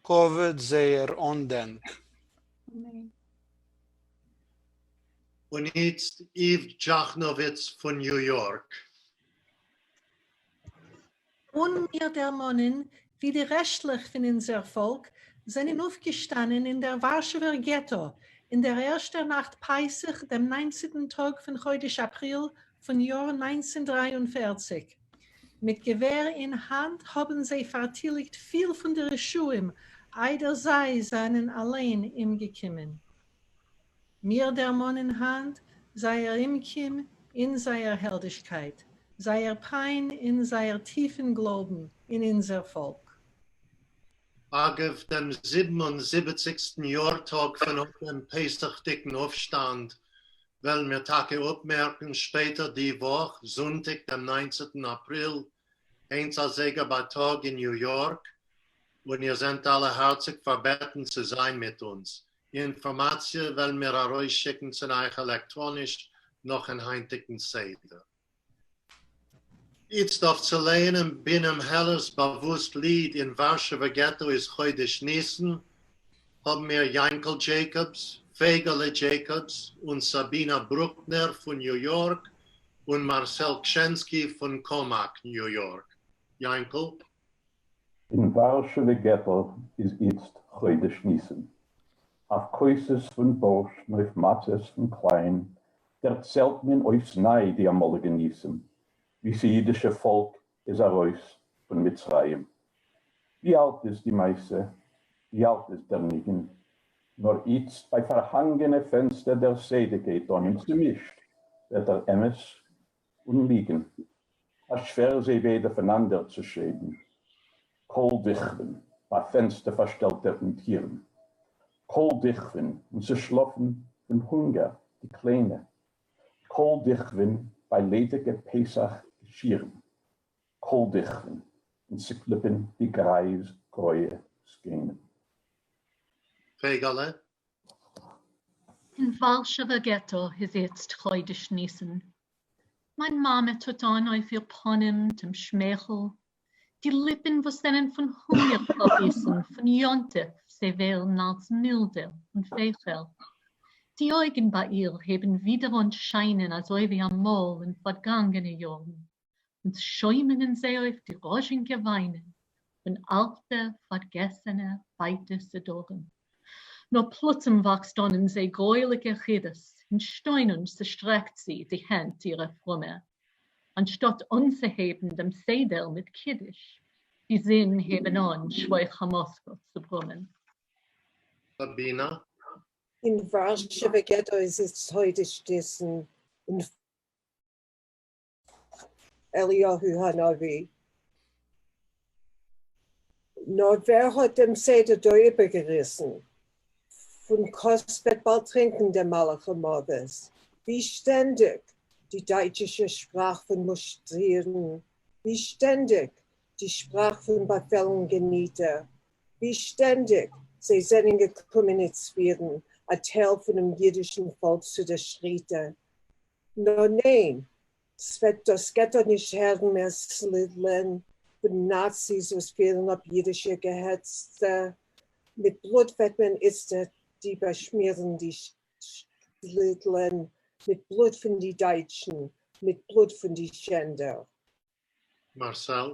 כּבֿוד זייער אָנדענק. און איצט איוו דזשאַכנאָוויץ פֿון ניו-יאָרק. און מיר דערמאָנען, ווי די רעשטלעך פֿון אונדזער פֿאָלק זענען אויפֿגעשטאַנען אין דער וואַרשעווער געטאָ אין דער ערשטער נאַכט פּסח, דעם 19טן טאָג פֿון חודש אַפּריל פֿון יאָר 1943. מיט געווער אין האַנט האָבן זיי פֿאַרטיליקט פֿיל פֿון די רשעים, איידער זיי זענען אַליין אומגעקומען. מיר דערמאָנען הײַנט זייער אומקום און זייער העלדישקייט, זייער פּיין און זייער טיפֿן גלויבן אין אונדזער פֿאָלק. אגב, דעם 77סטן יארטאג פון אט דעם פסח'דיגן אויפשטאנד וועלן מיר טאקע אפמערקן שפעטער די וואך, זונטאג דעם 19טן אפריל, איינס אזייגער בייטאג אין ניו יארק, און איר זענט אלע הארציג פארבעטן צו זיין מיט אונז. אינפארמאציע וועלן מיר ארויסשיקן צו אייך עלעקטראניש נאכן היינטיגן סדר. איצט אויף צו לייענען בינעם העלערס באוואוסט ליד אין ווארשעווער געטא איז חודש ניסן, האבן מיר יענקל דזשעיקאבס, פייגעלע דזשעיקאבס און סאבינא ברוקנער פון ניו יארק און מארסעל קשענסקי פון קאמאק, ניו יארק. יענקל? אין ווארשעווער געטא איז איצט חודש ניסן. אויף כוסות פון בארשט און אויף מצות פון קליין דערציילט מען אויפס ניי די אמאליגע ניסים, ווי ס'אידישע פאלק איז ארויס פון מצרים. ווי אלט איז די מעשה? ווי אלט איז דער ניגון? נאר איצט ביי פארהאנגענע פענסטער דער סדר גייט אן און צומישט ווערט דער אמת און ליגן. א שווער זיי ביידע פונאנדער צו שיידן. קול דכרין ביי פענסטער פארשטעלטע און טירן. קול דכרין און ס'שלאפן פון הונגער די קליינע. קול דכרין ביי ליידיגע פסח געשירן. קול דכרין און ס'קליפן די גרייז גרויע זקנים. פייגעלע. אין ווארשעווער געטא איז איצט חודש ניסן. מיין מאמע טוט אן אויף איר פנים דעם שמייכל, די ליפן וואס זענען פון הונגער פארביסן, פון יום-טוב זיי ווערן אלץ מילדער און ווייכער. די אויגן ביי איר הייבן ווידער אן שיינען אזוי ווי אמאל אין פארגאנגענע יארן, און ס'שוימען אין זיי אויף די ראזשינקע וויינען פון אלטע פארגעסענע ווייטע סידורים. נאר פלוצים וואקסט אן אין זיי גרויליגע חידות, אין שטוינונג צעשטרעקט זי די הענט אירע פרומע, אנשטאט אנצוהייבן דעם סדר מיט קידוש, די זין הייבן אן שפוך חמתך צו ברומען. סאבינא. אין ווארשעווער געטא איז איצט חודש ניסן, און אליהו הנביא. נאָר ווער האָט דעם סדר דאָ איבערגעריסן? פֿון כּוס וועט באַלד טרינקען דער מלאך-המוות, ווי שטענדיק, די דײַטשישע שפּראַך פֿון מושטרירן, ווי שטענדיק, די שפּראַך פֿון באַפֿעלן געניטע, ווי שטענדיק, זיי זענען געקומען איצט פֿירן אַ טייל פֿונעם ייִדישן פֿאָלק צו דער שחיטה. נאָר ניין, ס'וועט דאָס געטאָ נישט הערן מער ס'לידלען פֿון נאַציס וואָס פֿירן אָפּ ייִדישע געהעצטע. מיט בלוט וועט מען איצטער די באַשמירן די שלידלען, מיט בלוט פֿון די דײַטשן, מיט בלוט פֿון די שענדער. מאַרסעל.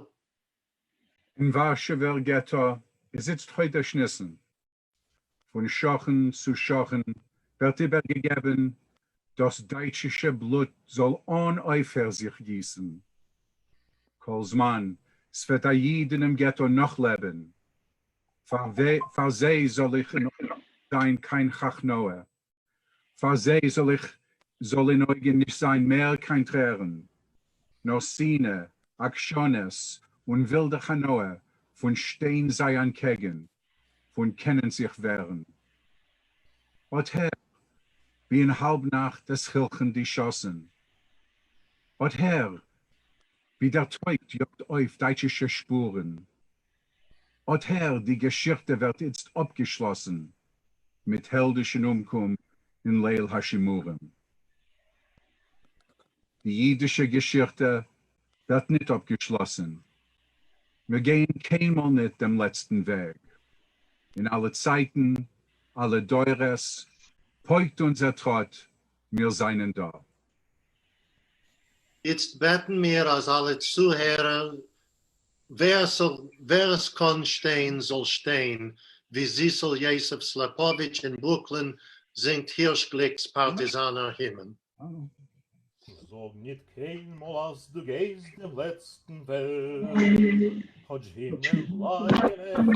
אין וואַרשעווער געטאָ איז איצט חודש ניסן. פון שכן צו שכן ווערט איבערגעגעבן, דאס דייטשישע בלוט זאל אן אויפהער זיך גיסן. כל זמן ס'וועט א איד אינעם געטא נאך לעבן, פאר זיי זאל איך אין אויגן זיין קיין הכנעה, פאר זיי זאל איך זאל אין אויגן נישט זיין מער קיין טרערן, נאר שנאה, עקשנות און ווילדע הנאה פון שטיין זיי אנטקעגן, פון קענען זיך ווערן. אָט הער, ווי אין האַלב-נאַכט עס הילכן די שאָסן. אָט הער, ווי דער טויט יאָגט אויף דייטשישע שפּורן. אָט הער, די געשיכטע ווערט איצט אָפּגעשלאָסן מיט העלדישן אומקום אין ליל השימורים. די יידישע געשיכטע ווערט ניט אָפּגעשלאָסן. מיר גייען קיינמאָל ניט דעם לעצטן וועג. אין אַלע צײַטן, אַלע דורות, פּויקט אונדזער טראָט, מיר זײַנען דאָ. איצט בעטן מיר, אַז אַלע צוהערער, ווער ס'זאָל, ווער עס קאָן שטיין, זאָל שטיין, ווי זיסל יוסף סלעפּאָוויטש אין ברוקלין זינגט הירש גליקס פּאַרטיזאַנער הימען. זאָג ניט קיינמאָל אַז דו גייסט דעם לעצטן וועג, כאָטש הימלען בלייענע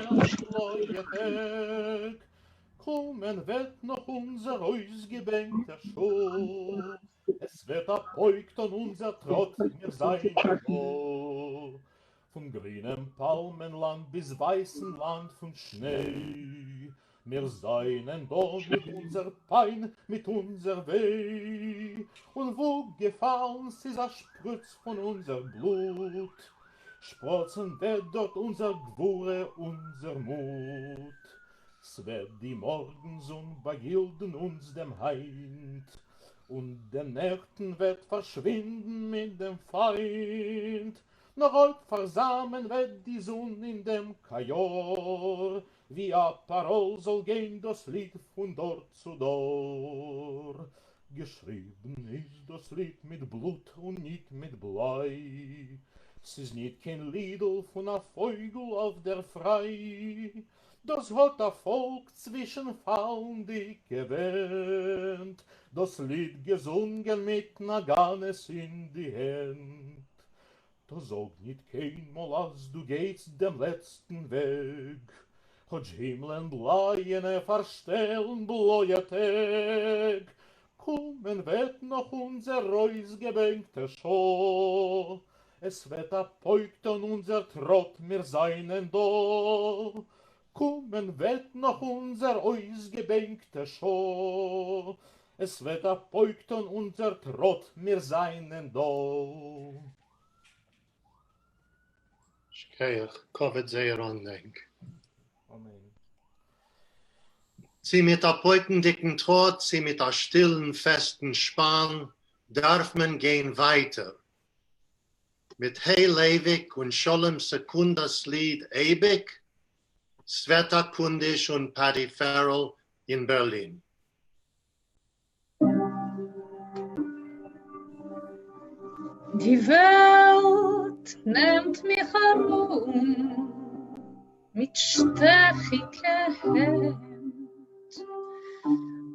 פאַרשטעלן בלויע טעג. קומען וועט נאָך אונדזער אויסגעבענקטע שעה, עס וועט אַ פּויק טאָן אונדזער טראָט, מיר זיינען דאָ. פון גרינעם פּאַלמענלאַנד ביז ווייסן לאַנד פון שניי, מיר זיינען דא מיט אונזער פיין, מיט אונזער וויי, און וואו געפאלן ס'איז א שפריץ פון אונזער בלוט, שפראצן וועט דארט אונזער גבורה, אונזער מוט. ס'וועט די מארגן-זון באגילדן אונז דעם היינט, און דעם נעכטן וועט פארשווינדן מיט דעם פיינט, נאָר אויב פֿאַרזאַמען וועט די זון אין דעם קאַיאָר, ווי אַ פּאַראָל זאָל גיין דאָס ליד פֿון דור צו דור. געשריבן איז דאָס ליד מיט בלוט און ניט מיט בליי. ס'איז ניט קיין לידל פֿון אַ פֿויגל אויף דער פֿריי. דאָס האָט אַ פֿאָלק צווישן פֿאַלנדיקע ווענט דאָס ליד געזונגען מיט נאַגאַנעס אין די הענט. טאָ זאָג ניט קיינמאָל אַז דו גייסט דעם לעצטן וועג, כאָטש הימלען בלייענע פֿאַרשטעלן בלויע טעג. קומען וועט נאָך אונדזער אויסגעבענקטע שעה, עס וועט אַ פּויק טאָן אונדזער טראָט, מיר זיינען דאָ. קומען וועט נאָך אונדזער אויסגעבענקטע שעה, עס וועט אַ פּויק טאָן אונדזער טראָט, מיר זיינען דאָ. שכוח, כבוד זייער אנדענק. אמן. צי מיט א פויקנדיקן טראט, צי מיט א שטילן פעסטן שפאן, דארף מען גיין ווייטער. מיט ה' לייוויק און שלום סעקונדא'ס ליד אייביק, סוועטא קונדיש און פאדי פערעל אין בערלין. די וועלט נעמט מיך ארום מיט שטעכיקע הענט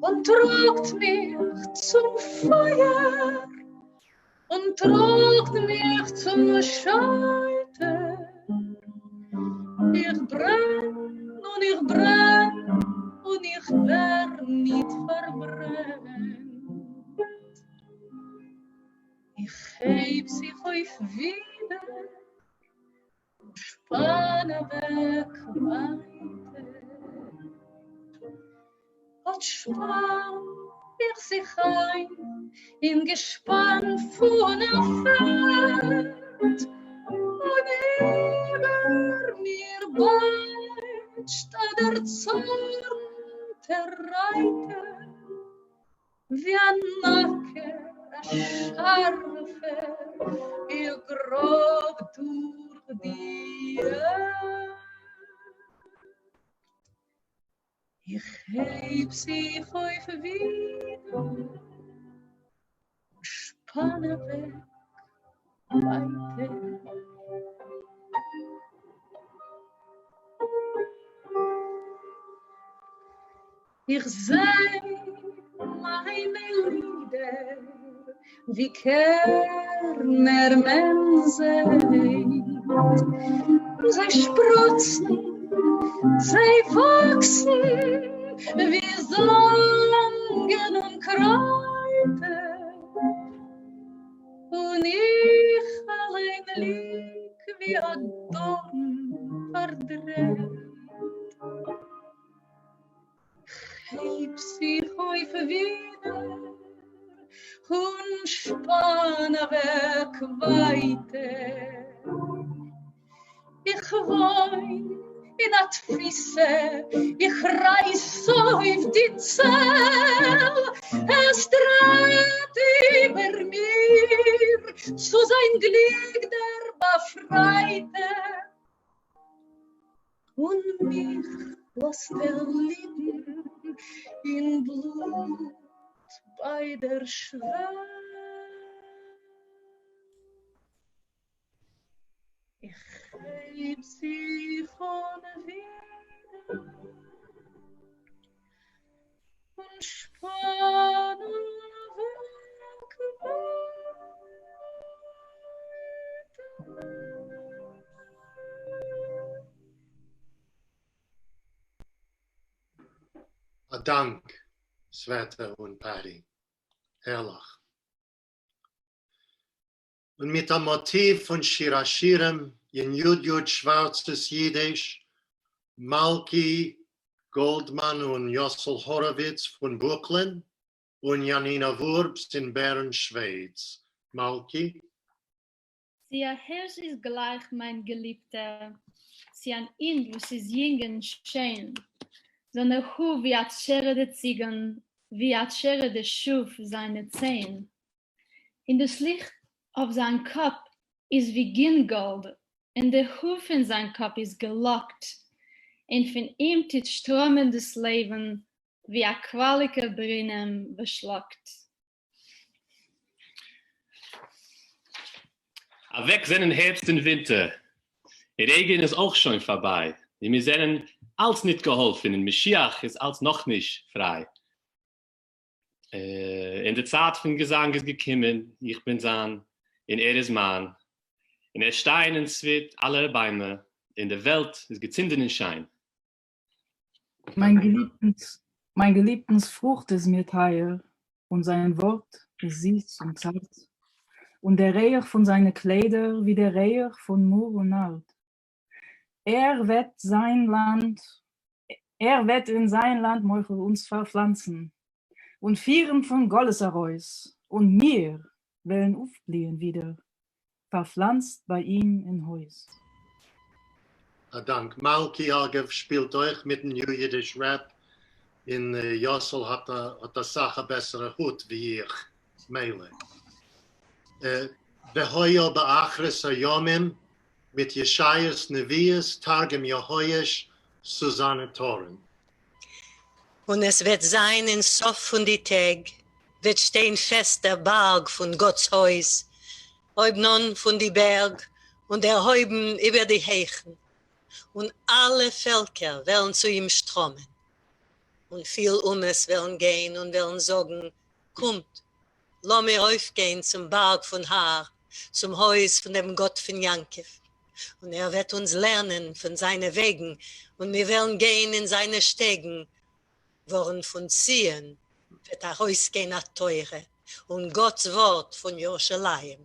און טראגט מיך צום פייער און טראגט מיך צום שייטער. איך ברען און איך ברען און איך ווער ניט פארברענט. איך הייב זיך אויף ווידער און שפאן אוועק ווייטער. אָט שפּאַן איך זיך אײַן אין געשפּאַן פֿון אַ פֿערד, און איבער מיר בײַטשט אַ דערצאָרנטער רײַטער, ווי אַ נאַקער, אַ שאַרפֿער, איך גראָב דורך די ערד. איך הייב זיך אויף ווידער און שפאן אוועק ווייטער. איך זע מיינע לידער ווי קערנער מען זייט, זיי שפראצן, זיי וואקסן ווי זאנגען און קרייטער, און איך אליין ליג ווי א דארן פארדרייט. כ'הייב זיך אויף ווידער און שפאן אוועק ווייטער. איך וואוין אין א תפיסה, איך רייס אויף די צעל, עס דרייט איבער מיר צו זיין גליק דער באפרייטער, און מיך. לאָזט ער ליגן אין בלוט בײַ דער שוועל. איך הייב זיך אָן ווידער און שפּאַן אַוועק ווײַטער. אַ דאַנק, סוועטע און פּאַדי. הערלעך. און מיט אַ מאָטיוו פֿון שיר-השירים אין יוד יוד שוואַרצס ייִדיש, מלכי גאָלדמאַן און יאָסל האָראָוויץ פֿון ברוקלין און יאַנינאַ וואורבס אין בערן, שווייץ. מלכי. צי אַ הירש איז גלײַך מײַן געליבטער, צי אַן הינט װאָס איז יונג און שײן, זײַנע האָר װי אַ טשערעדע ציגן, װי אַ טשערעדע שאָף זײַנע צײן. און דאָס ליכט אױף זײַן קאָפּ איז װי גינגאָלד, און די האָר פֿון זײַן קאָפּ איז געלאָקט, און פֿון אים טוט שטראָמען דאָס לעבן, װי אַ קװאַליקער ברונעם װאָס שלאָגט. אַוועק זענען הערבסט און ווינטער, רעגן איז אויך שוין פֿאַרבײַ, און מיר זענען אַלץ ניט געהאָלפֿן און משיח איז אַלץ נאָך נישט פֿרײַ. און די צײַט פֿון געזאַנג איז געקומען, איך בין זײַן און ער איז מײַן, און עס שטייען אין צוויט אַלע ביימער, און די וועלט איז געצונדן און שיין. מיין געליבטנס, מיין געליבטנס פרוכט איז מיר טייער, און זיין ווארט איז זיס און צארט, און דער ריח פון זיינע קליידער ווי דער ריח פון מור און נארד. ער וועט זיין לאנד, ער וועט אין זיין לאנד מוחל אונז פארפלאנצן, און פירן פון גלות ארויס, און מיר וועלן אויפבליען ווידער, פארפלאנצט ביי אים אין הויז. א דאנק. מלכי אגב שפילט אויך מיטן New Yiddish Rep און יאסל האט האט אסאך א בעסערע הוט ווי איך, מילא. והיה באחרית הימים מיט ישעיה'ס נביאות תרגום יהואש סוזאנע טארן. און עס וועט זיין אין סוף פון די טעג, וועט שטיין פעסט דער בארג פון גאטס הויז, אויבנאן פון די בערג, און דערהויבן איבער די הייכן, און אלע פעלקער וועלן צו אים שטראמען. און פיל אומות וועלן גיין און וועלן זאגן, קומט, לאמיר אויפגיין צום בארג פון האר, צום הויז פון דעם גאט פון יעקב, און ער וועט אונז לערנען פון זיינע וועגן, און מיר וועלן גיין אין זיינע שטעגן, ווארום פון ציון וועט ארויסגיין א תורה, און גאט'ס ווארט פון ירושלים,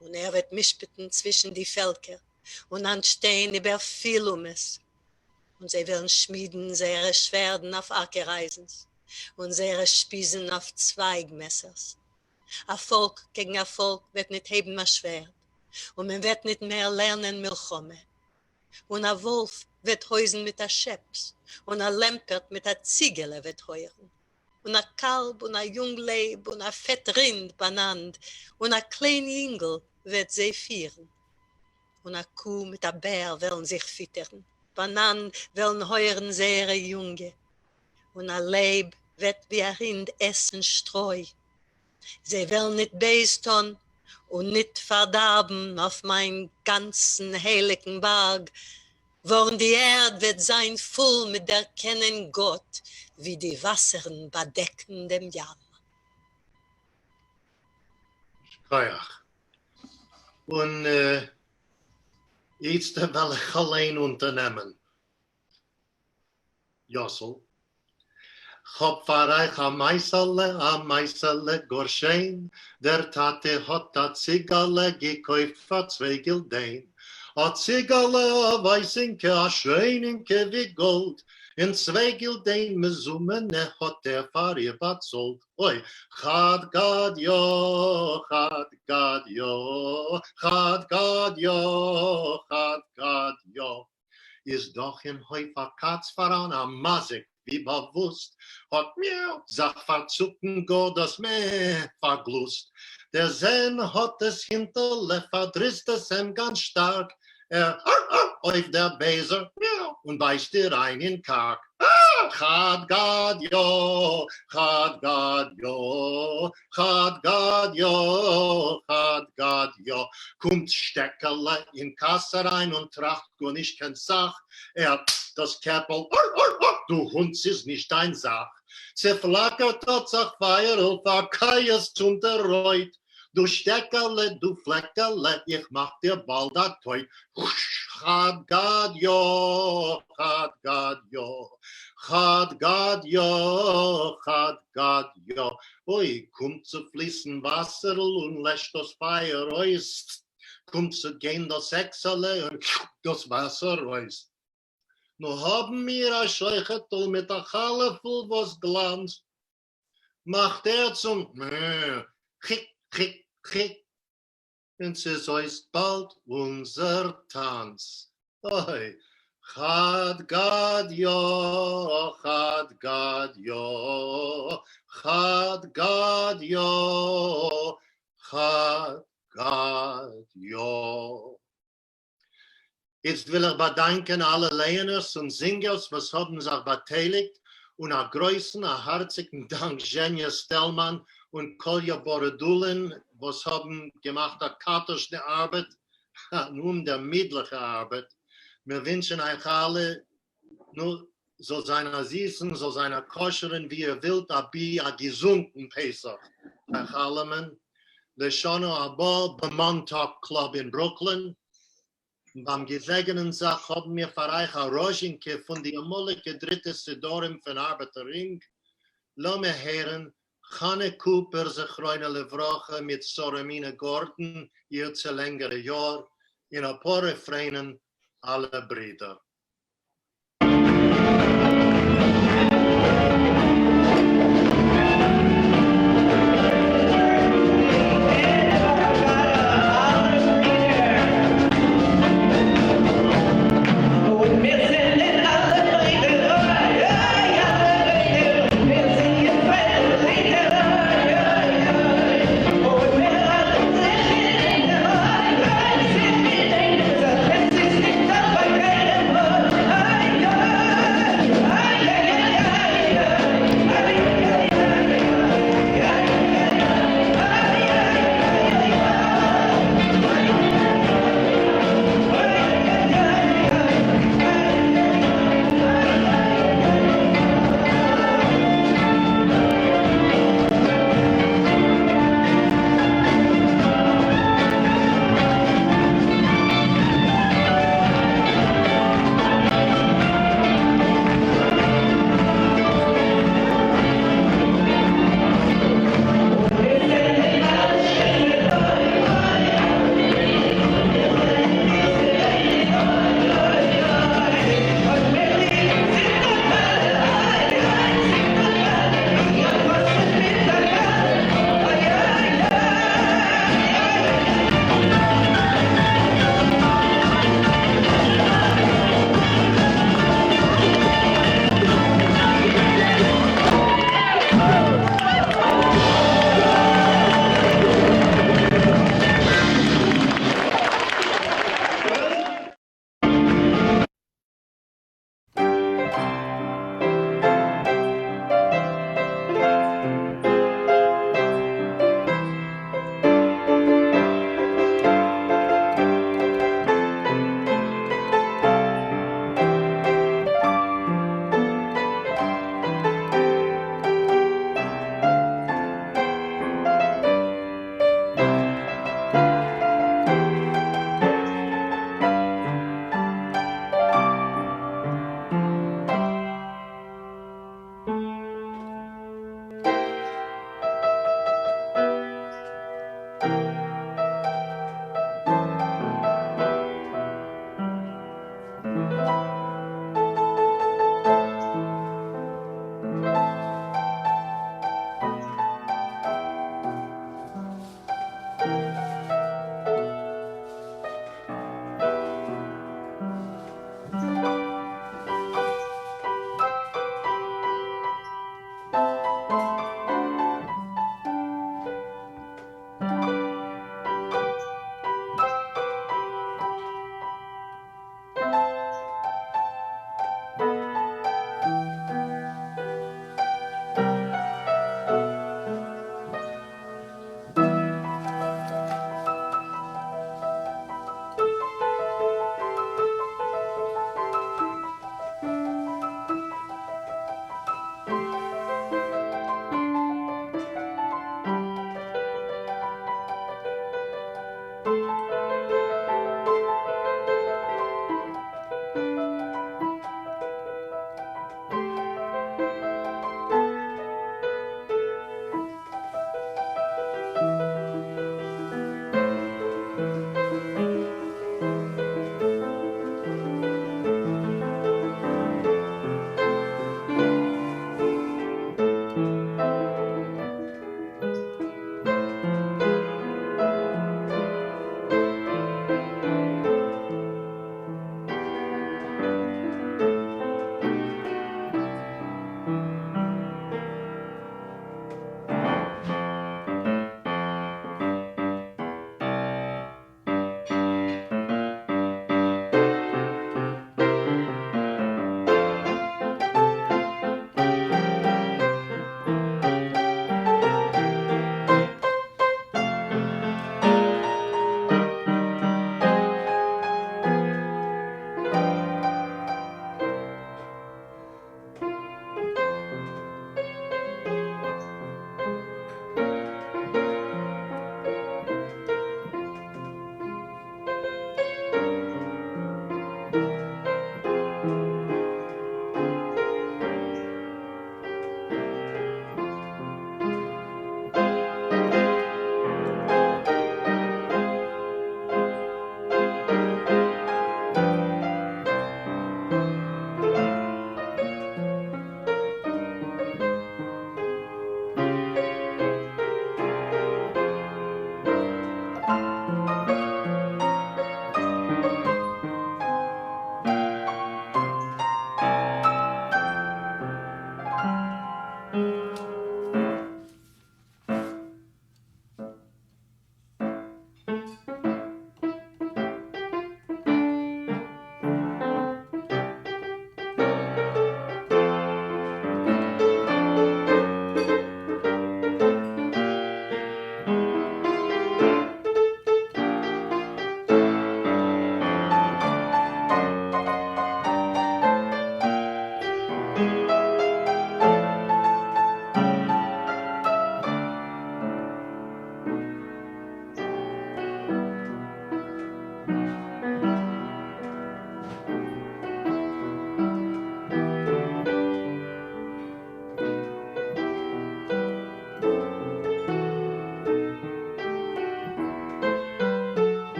און ער וועט משפטן צווישן די פעלקער, און אנטשטיין איבער פיל אומות, און זיי וועלן שמידן זייערע שווערדן אויף אקער-אייזנס, און זייערע שפיזן אויף צווייג-מעסערס. א פאלק קעגן א פאלק וועט ניט הייבן א שווערד, און מען וועט ניט מער לערנען מלחמה. און א וואלף וועט הויזן מיט א שעפס, און א לעמפערט מיט א ציגעלע וועט הויערן, און א קאלב און א יונג לייב און א פעט רינד באנאנד, און א קליין יונגל וועט זיי פירן. און א קו מיט א בער וועלן זיך פיטערן, באנאנד וועלן הויערן זייערע יונגע, און א לייב וועט ווי א רינד עסן שטרוי. זיי וועלן ניט בייז טאָן און ניט פֿאַרדאַרבן אויף מײַן גאַנצן הייליקן באַרג, וואָרן די ערד וועט זײַן פֿול מיט דערקענען גאָט, ווי די וואַסערן באַדעקן דעם ים. שכוח. און איצטער וועל איך אליין אונטערנעמען. יאסל, כ'האב פאר אייך א מייסעלע, א מייסעלע גאר שיין, דער טאטע האט א ציגעלע געקויפט פאר צוויי גילדען, א ציגעלע א ווייסינקע א שיינינקע ווי גאלד, און צוויי גילדען מזומנע האט ער פאר איר באצאלט, אוי, חד גד יא, חד גד יא, חד גד יא, חד גד יא. איז דאָך אין הויף אַ קאַץ פֿאַראַן אַ מזיק, ווי באַוווּסט, האָט מיאַו זיך פֿאַרצוקן גאָר דאָס מע פֿאַרגלוסט. דערזען האָט עס הינטעלע, פֿאַרדריסט עס אים גאַנץ שטאַרק, ער אויף דער בייזער און בייסט איר איין אין קארק. חד גדיא, חד גדיא, חד גדיא, חד גדיא. קומט שטעקעלע אין כעס אריין און טראכט גארנישט קיין סך, ער דאס קעפל, דו הונט ס'איז נישט דיין זאך. צעפלאקערט האט זיך פייערל פאר'כעס'ט צארנט ער רויט, דו שטעקעלע, דו פלעקעלע, איך מאך דיר באלד א טויט. חד גדיא, חד גדיא, חד גדיא, חד גדיא. אוי, קומט צו פליסן וואסערל און לעשט דאס פייער אויס. קומט צו גיין דאס עקסעלע און דאס וואסער אויס. נו האבן מיר א שוחט'ל מיט א חלף'ל וואס גלאנצט. מאַכט ער צום חיק, חיק, חיק, און ס'איז אױס באַלד אונדזער טאַנץ. אױ, חד גדיא, חד גדיא, חד גדיא, חד גדיא. איצט וויל איך באדאנקען אלע לייענערס און זינגערס וואס האבן זיך באטייליגט, און א גרויסן א הארציגן דאנק זשעניא סטעלמאן און קאליא באראדולין וואס האבן געמאכט א קאטארזשנע ארבעט, אן אומדערמידליכע ארבעט. מיר ווינטשן אייך אלע, נו, זאל זיין א זיסן, זאל זיין א כשר'ן, ווי איר ווילט, אבי א געזונטן פסח אייך אלעמען. לשנה הבאה ביים מאנטאוק קלאב אין ברוקלין. ביים געזעגענען זיך האבן מיר פאר אייך א ראזשינקע פון די אמאליגע דריטע סידורים פון ארבעטער רינג. לאמיר הערן חנה קופער זכרונה לברכה מיט שרה מינא גארדאן איר צו לענגערע יאר, אין אפאר רעפרענען אלע ברידער.